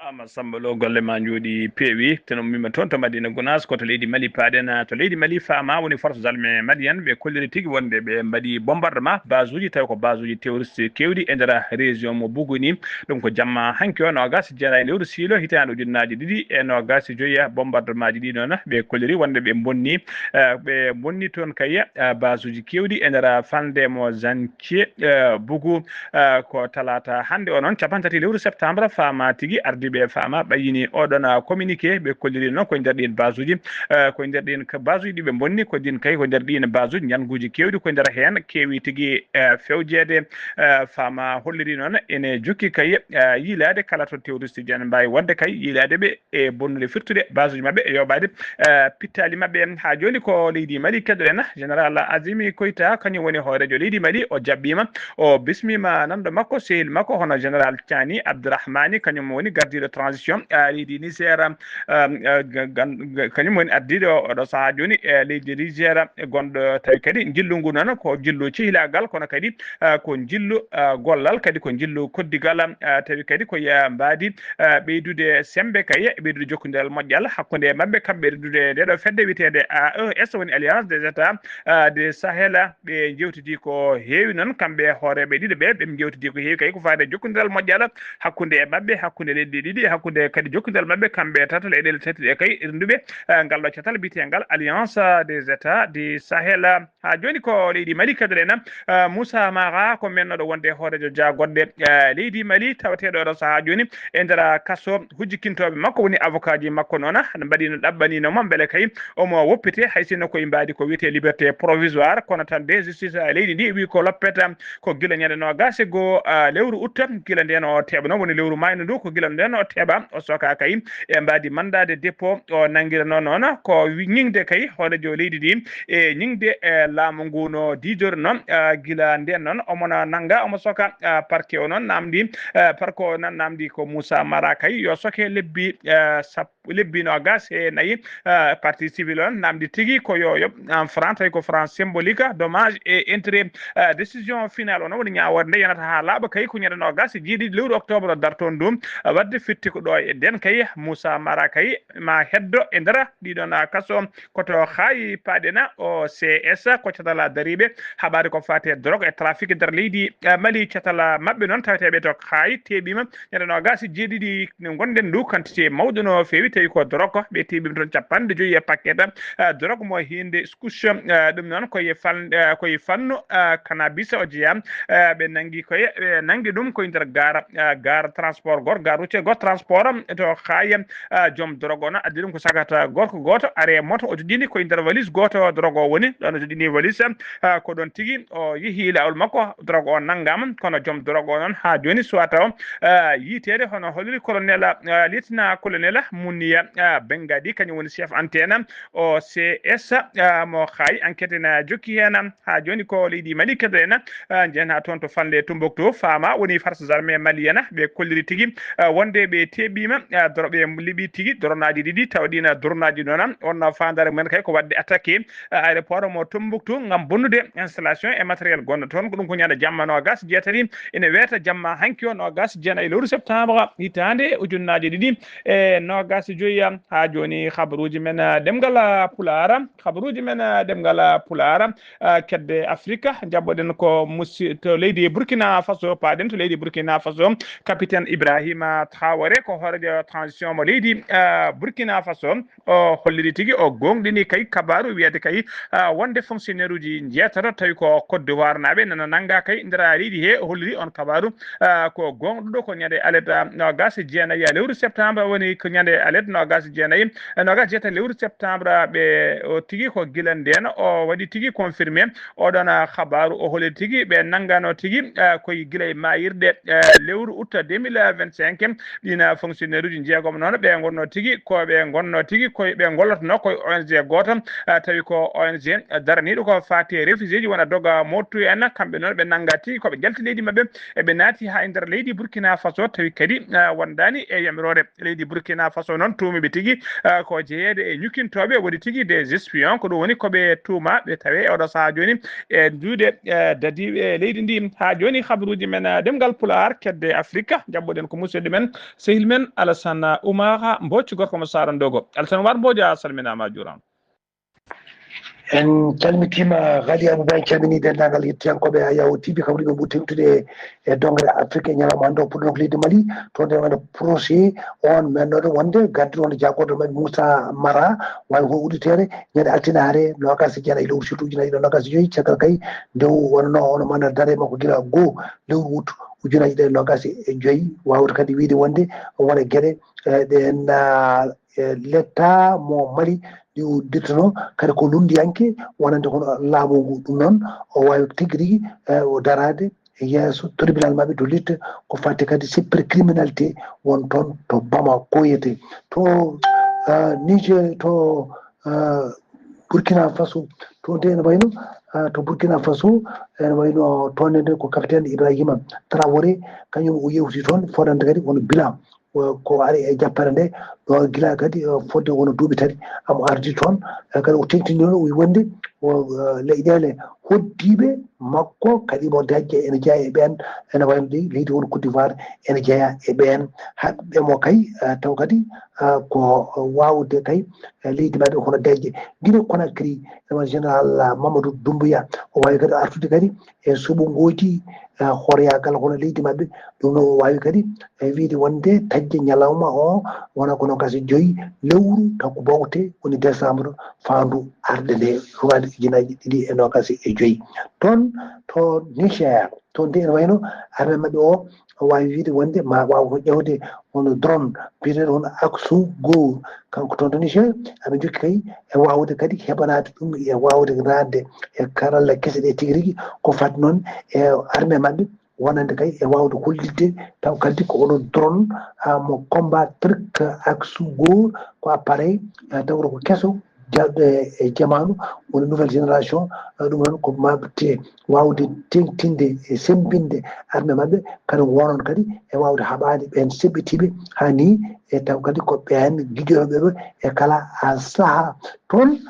Ama Samba Lo, golle ma njooɗi peewi. Teno mima toon to Madina Gunaas, ko to leydi Mali paaɗen. To leydi Mali, Fama woni force armée malienne, ɓe kolliri tigi wonde ɓe mbaɗi bombardement base uji, tawi ko base uji terroriste keewɗi e nder région mo Bougou ni. Ɗum ko jamma hanki o, noogas e jeetati lewru siilo, hitaande ujunnaaji ɗiɗi e noogas e joyi. Bombardement ji ɗi noon, ɓe kolliri wonde ɓe bonni, eh, ɓe bonni toon kay, eh, base uji keewɗi e nder falnde mo Zankie, eh, Bougou. Eh, ko talaata hannde o noon, capanɗe tati lewru septembre, Fama tigi, ardiiɓe Fama ɓayyini oɗon, ah, communiqué, ɓe kolliri noon ko e nder ɗiin base uji, eh, ko e nder ɗiin ka-, base uji ɗi ɓe bonni, ko ɗiin kay, ko e nder ɗiin base uji, njannguuji keewɗi ko e nder heen, keewi tigi, eh, fewjeede. Eh, Fama holliri noon ene jokki kay, eh, yiilaade kala to terroriste ji ene mbaawi wonde kay yiilaade ɓe e bonnude firtude base uji maɓɓe e yooɓaade, eh, pittaali maɓɓe. Haa jooni ko leydi Mali keɗoɗen, Général Azimi Koita, kañum woni hooreejo leydi Mali, o jaɓɓiima, o bismiima nanɗo makko, sehil makko, hono Général Tiani Abdourahmani, kañum woni gardiiɗo transition, eh, leydi Niger, eh, eh, ga-, gan-, ga-, kañum woni ardiiɗo oɗo sahaa jooni, eh, leydi Niger, gonɗo tawi kadi njillu ngu noon ko njillu cehilaagal, kono kadi, eh, ko njillu, eh, gollal, kadi ko njillu koddigal, eh, tawi kadi ko, eh, mbaadi, eh, ɓeydude semmbe kay, ɓeydude jokkondiral moƴƴal hakkunde maɓɓe, kamɓe rendude nde ɗo fedde wiyeteende A E S, woni Alliance des États, eh, du Sahel. Ɓe njewtidi ko heewi noon, kamɓe hooreeɓe ɗiɗo ɓe, ɓe njewtidi ko heewi kay ko faade jokkondiral moƴƴal hakkunde e maɓɓe, hakkunde leyɗe ɗiɗi, hakkunde kadi jokkondiral maɓɓe kamɓe tato, leyɗeele tati ɗe kay, rennduɓe, eh, ngal ɗo catal biyeteengal Alliance des États du Sahel. Haa jooni ko leydi Mali keɗoɗen, eh, Moussa Mara, ko mennooɗo wonde hooreejo jaagorɗe, eh, leydi Mali, taweteeɗo oɗo sahaa jooni e nder kaso. Hujjikintooɓe makko woni avocat ji makko noon, mbaɗino, ɗaɓɓanino mo mbele kay omo woppite, hay sinno koye mbaadi ko wiyetee liberté provisoire, kono tan de justice, eh, leydi ndi wi ko loppet, ko gila ñande noogas e goo, eh, lewru août, gila ndeen o teeɓa noon, woni lewru maayndu ndu, ko gila ndeen o teeɓa, o soka kay e mbaadi mandat de dépôt o nanngiranoo noon, ko wi-, ñiŋde kay hooreejo leydi ndi e ñiŋde, eh, laamu ngu no diidori noon, eh, gila ndeen noon omo na nannga, omo soka, eh, parquet o noon naamndi, eh, parquet o noon naamndi ko Moussa Mara kay yo soke lebbi, eh, sappo, lebbi noogas e nayi, eh, partie civile o naamndi tigi ko yo yoɓ, eh, franc, tawi ko franc symbolique, dommages et intérêts, eh, décision finale o noon woni ñaawoore nde yonata haa laaɓa kay ko ñande noogas e jeeɗiɗi lewru octobre dartoon ndu, eh, waɗde ɓetti ko ɗo e nden kay, Moussa Mara kay ma heddo e nder ɗiɗon kaso. Koto hayi paɗena o C S ko catala dariɓe haɓaade ko fate drogue e trafic nder leydi, eh, Mali. Catala maɓɓe noon taweteɓe to hayi teɓima ñande nogas e jeeɗiɗi nde gonɗen ndu quantité mawɗo no feewi tawi ko drogue ɓe teɓima toon capanɗe joyi e paquet. Eh, drogue mo hinde scouche, eh, ɗum noon koye fan eh, koye fannu eh, cannabis o jeeya. Eh, ɓe nangi koye ɓe nangi ɗum koye nder gara eh, gara transport goto, gara routier goto transport, to hayi eh, joom drogue o noon addi ɗum ko sagata gorko goto are moto o joɗɗini koye nder valise goto drogue o woni ɗon o joɗɗini valise. Eh, ko ɗon tigi o yeehi lawol makko drogue o nanngama kono joom drogue o noon ha joni suwata o eh, yiiteede hono holliri colonel eh, lieutenant colonel Muniya eh, Bengadi kañum woni chef antenne o C S eh, mo hayi enquête ene jokki heen. Ha joni ko leydi Mali kadi ene eh, jehen ha toon to fanle Tumbuktu fama woni forces armées maliennes ɓe kolliri tigi eh, wonde ɓe teɓima eh, doro ɓe liɓi tigi doronaji ɗiɗi tawa ɗina doronaji noon on fandare mumen kay ko wadde attaqué eh, aéroport mo Tumbuktu ngam bonnude installation e matériel gonɗo toon. Ko ɗum ko ñande jamma nogas jeetati ene weeta jamma hanki o nogas jeenayi lewru septembre hitande ujunnaji ɗiɗi e nogas e joyi. Ha joni habaruji men eh, ɗemgal eh, Pulaar, habaruji men eh, ɗemgal eh, Pulaar eh, kedde Afrika. Jabboɗen ko musi to leydi Burkina Faso, paɗen to leydi Burkina Faso. Capitaine Ibrahima Traoré ko hoorejo transition mo leydi eh, Burkina Faso. O holliri tigi o gonɗini kay kabaru wiyade kay eh, wonde fonctionnaire uji jeetato tawi ko Côte d'Ivoire naɓe nana nanga kay nder leydi he. O holliri on kabaru eh, ko gonɗuɗo ko ñande alet eh, nogas e jeenayi lewru septembre woni ko ñande alet nogas e jeenayi eh, nogas e jeetati lewru septembre ɓe o tigi ko gila nden o waɗi tigi confirmé oɗon eh, habaru o holliri tigi ɓe nangano tigi eh, koye gila e mayirɗe eh, lewru août deux mille vingt-cinq. Ɗina fonctionnaire uji jeegom noon ɓe gonno tigi ko ɓe gonno tigi koye ɓe gollotno koye O N G goto eh, tawi ko O N G daraniɗo ko fati réfugié ji wona doga mottu en kamɓe noon ɓe nanga tigi koɓe jalti leydi maɓɓe eɓe naati ha e nder leydi Burkina Faso tawi kadi eh, wondani e yamirore leydi Burkina Faso noon tuumiɓe tigi eh, ko jeyeede e ñukkintoɓe woni tigi des espions ko ɗum woni koɓe tuuma ɓe tawe e oɗo saha joni e juuɗe eh, dadiɓe leydi ndi. Ha joni habaruji men eh, ɗemgal Pulaar kedde Afrika jabboɗen ko musidɗo men sehil men Alassane Oumar Mbodj gorko mo Sarandogo. Alassane Oumar Mbodj a salminama a juurama. En calmitima Ghali Abouba, en calmini denndaangal yettiyankooɓe Ayaw T V kam ɗum ɓuri teŋtude e dongre Afrique e ñalawma hannde o puɗɗono ko leydi Mali to nde wano procès on mennoɗo wonde gardiɗo wonde jaagorɗo maɓɓe Moussa Mara wawi ho udditere ñande altine hare nogas e jeenayi lewru suudu ujunaaji ɗiɗi nogas e joyi caggal kay nde wonno ono mana dare makko gila goo lewru wut ujunaaji ɗiɗi nogas e joyi wawata kadi wiide wonde wona gueɗe ɗen letta mo Mali ɗi uddirtano kadi ko lunndiyanke wonande kono laamu ngu ɗum noon o wawi tigi rigi o darade yeeso tribunal maɓɓe to litte ko fatti kadi cybercriminalité won toon to Bamako yete to Niger to Burkina Faso to nde ene wayno to Burkina Faso ene wayno toon nde ko capitaine Ibrahima Traoré kañum o yewti toon fodande kadi kono bilan ko ari e jappere nde ɗo gila kadi fodde wona duuɓi tati amo ardi toon kadi o tengtini noon o wi wonde leyɗele hoddiiɓe makko kadi mo dajje ene jeeya e ɓeen ene wayno ɗi leydi won Côte d'Ivoire ene jeeya e ɓeen haɓɓe mo kay taw kadi ko wawde kay leydi maɓɓe hono dajje Guinée Conakry ene wayno général Mamadou Doumbouya o wawi kadi artude kadi e suɓo ngooti horeyagal hono leydi maɓɓe ɗum noon o wawi kadi e wiide wonde taƴde ñalawma o wona ko nogas e joyi lewru taw ko bowte woni décembre faandu arde nde ruwade ujunaaji ɗiɗi e nogas e joyi toon to Niger toon de ene wayno arme maɓɓe o o wawi wiide wonde ma waw ko ƴewde hono drone biyeteɗo hono Aksu Go kanko toon to Niger aɓe jokki kay e wawde kadi heɓanade ɗum e wawde nadde e karalla kese ɗe tigi rigi ko fat noon e arme maɓɓe wonande kay e wawde hollitde taw kadi ko oɗo drone mo combat trick Aksu Go ko appareil tawro ko keso jawɗe e jamaanu woni nouvelle génération ɗum noon ko mabte wawde tengtinde e sembinde arme maɓɓe kadi wonon kadi e wawde haɓade ɓen seɓɓitiɓe ha ni e taw kadi ko ɓen gijoyoɓeɓe e kala saaha toon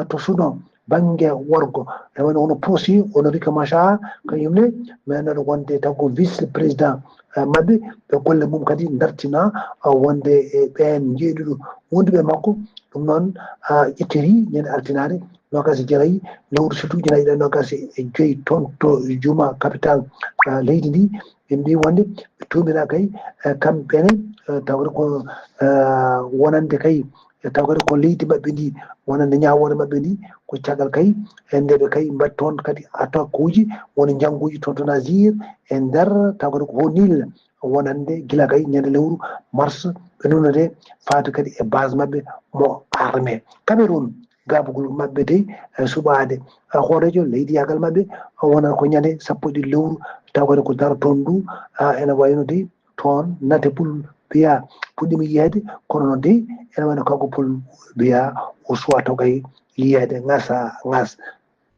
to suno bannge worgo. E woni hono Prosi, hono Riek Machar, kañum ne meeɗaano wonde taw ko vice président, eh, maɓɓe. Ɓe golle mum kadi dartina, ah, wonde e ɓeen njeeɗiɗo wonduɓe e makko. Ɗum noon, ah, ƴettiri ñande altinaare noogaas e jeetati lewru septembre ujunnaji ɗiɗi e noogaas e joyi toon to Juma, capital, ah, leydi ndi. Ɓe mbi wonde ɓe tuumina kay, eh, kamɓe ne, eh, taw kadi ko, eh, wonande kay, eh, taw kadi ko leydi maɓɓe ndi, wonande ñaawoore maɓɓe ndi, ko caggal kay, eh, nde ɓe kay mbaɗi toon kadi attaque uji, woni njannguuji toon to Nasir, e nder taw kadi ko ho Nil, wonande gila kay ñande lewru mars, ɓe nunode faati kadi e base maɓɓe mo armée. Cameroun, gabugol maɓɓe dey, eh, suɓaade, eh, hooreejo leydiyaagal maɓɓe, eh, wonata ko ñande sappo e ɗiɗi lewru, taw kadi ko daro toon ndu, ah, ene wayno dey toon nate Paul Biya puɗɗiima yiyeede, kono noon dey ene wayno kanko Paul Biya o suwaa to kay yiyeede ŋasa ŋas.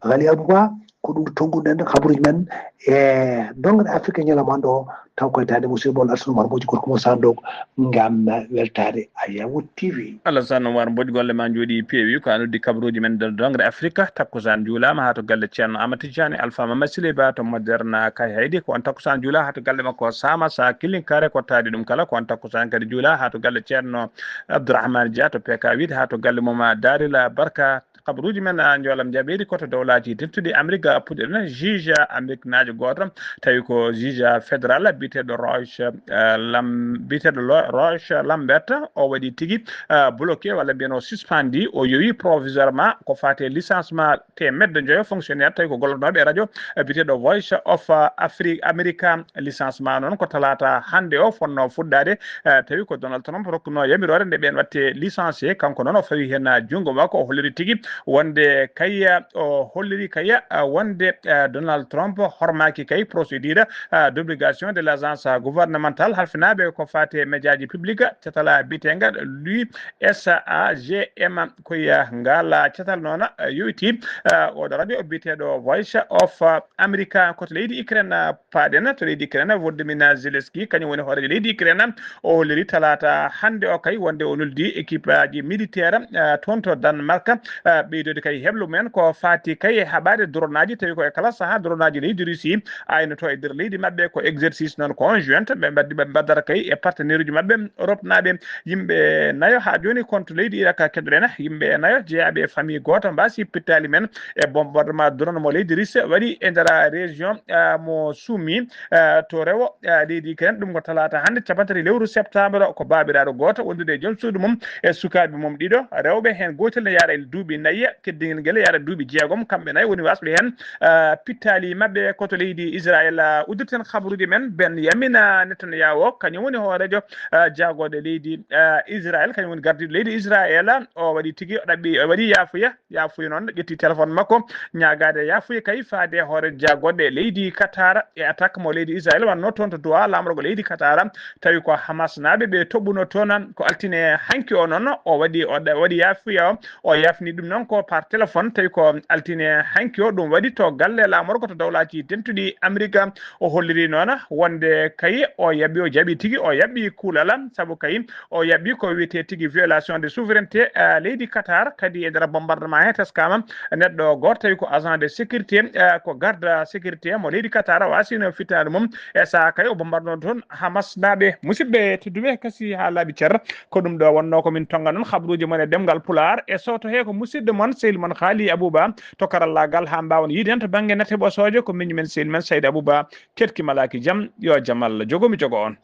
Ghali Abou Ba, ko ɗum tonngudi men habaruuji men e Dongre Afrique ñalawma hannde o, taw koye daande musiɗɗo mon Alsana Oumar Mbodji, gorko mo Sandogo, ngam weltaade Ayawu T V. Alassane Oumar Mbodji, golle ma njooɗi peewi. Ko an uddi kabaruuji men nder Dongre Afrique. Takkusaan juulaama haa to galle Ceerno Amadou Tidiane Alpha Mama Siley Ba to Moderna Kay Haydi. Ko on takkusaan juula haa to galle makko Sama Sa Killinkare, ko taadi ɗum kala. Ko on takkusaan kadi juula haa to galle Ceerno Abdourahmane Dia to P K huit, haa to galle mum Darila Barka. Kabaruuji men, ah, njoolam jaɓeeɗi ko to dowlaaji dentuɗi Amrik, ah, puɗɗiɗen. Juge, ah, Amrik naajo gooto, tawi ko juge, ah, fédéral biyeteeɗo Roche, ah, Lam-, biyeteeɗo Lo-, Roche Lambert, o waɗi tigi, ah, bloqué walla mbiyen o suspendi, o yowi provisoirement ko faati e licenciement teemedde njoyo fonctionnaire tawi ko gollotnooɓe e radio, ah, biyeteeɗo Voice of, ah, Afri-, America. Licenciement noon ko talaata hannde o fotnoo fuɗɗaade, eh, tawi ko Donald Trump rokkunoo yamiroore nde ɓeen waɗte licencié. Kanko noon o fawi heen, ah, junngo makko, o holliri tigi wonde kay, ah, o holliri kay, ah, wonde, ah, Donald Trump hormaaki kay procédure, ah, d'obligation de l'agence gouvernementale halfinaaɓe ko faati e médiaji public, catal, ah, biyeteengal lui S A G M. Ko e, ah, ngal, ah, catal noon, ah, yowitii, ah, oɗo radio biyeteeɗo Voice of, ah, America, ko to leydi Ukraine, ah, paaɗen to leydi Ukraine. Volodymyr Zelensky, kañum woni hooreejo leydi Ukraine, o holliri talaata hannde o kay wonde o noddi équipe aji militaire, ah, toon to Danemark, ah, ɓeydude kay heblo mum en ko faati kay e haɓaade drone aji, tawi ko e kala sahaa drone aji leydi Russie aynoto e nder leydi maɓɓe. Ko exercice noon conjoint ɓe mbaɗi, ɓe mbaɗata kay e partenaire uji maɓɓe Europe naaɓe. Yimɓe nayo haa jooni, konto leydi Irak keɗoɗen, yimɓe nayo jeyaaɓe e famille gooto mbaasi pittaali men e bombardement drone mo leydi Russie waɗi e nder région, ah, mo Sumy, ah, to rewo, ah, leydi Ukraine. Ɗum ko talaata hannde, cappanɗe tati lewru septembre, ko baabiraaɗo gooto wondude e joom suudu mum e sukaaɓe mum ɗiɗo rewɓe, heen gootel ne yaara e duuɓi nayi, keddingel ngel yaara duuɓi jeegom. Kamɓe nayi woni wasɓe heen, ah, pittaali maɓɓe ko to leydi Israel. Ah, uddirten kabaruuji men, Benyamin Netanyahu, kañum woni hooreejo, ah, jaagooɗe leydi, ah, Israel, kañum woni gardiiɗo leydi Israel. O waɗi tigi, o ɗaɓɓi, o waɗi yaafuya, yaafuya noon, ƴetti téléphone makko, ñaagaade yaafuya kay faade e hoore jaagooɗe leydi Qatar e attaque mo leydi Israel wannoo toon to Doha, laamorgo leydi Qatar. Tawi ko Hamas naaɓe ɓe toɓɓuno toon. Ko altine hanki o noon, o waɗi, o ɗa-, waɗi yaafuya o, o yaafni ɗum noon ko par téléphone. Tawi ko altine hanki o ɗum waɗi to galle laamorgo to dawlaaji dentuɗi Amerika. O holliri noon wonde kay o yaɓi, o jaɓi tigi, o yaɓi kuulal, sabu kay o yaɓi ko wiyetee tigi violation de souveraineté, eh, leydi Qatar. Kadi e nder bombardement he teskaama neɗɗo gooto tawi ko agent de sécurité, eh, ko garde sécurité mo leydi Qatar, o asino fittaandu mum e sahaa kay o bombardno toon Hamas naaɓe. Musidɓe tedduɓe, kasi haa laaɓi cer, ko ɗum ɗo wonnoo ko min tonnga noon habruuji mon e ɗemngal Pulaar. E sooto he ko musidɗo mon, sehil mon Haali Abouba to karallaagal, haa mbaawon yiide en to bannge nate ɓosooje, ko miñum en sehil men Saydi Abouba. Keɗki malaaki jam, yo jam Allah jogo mi jogo on.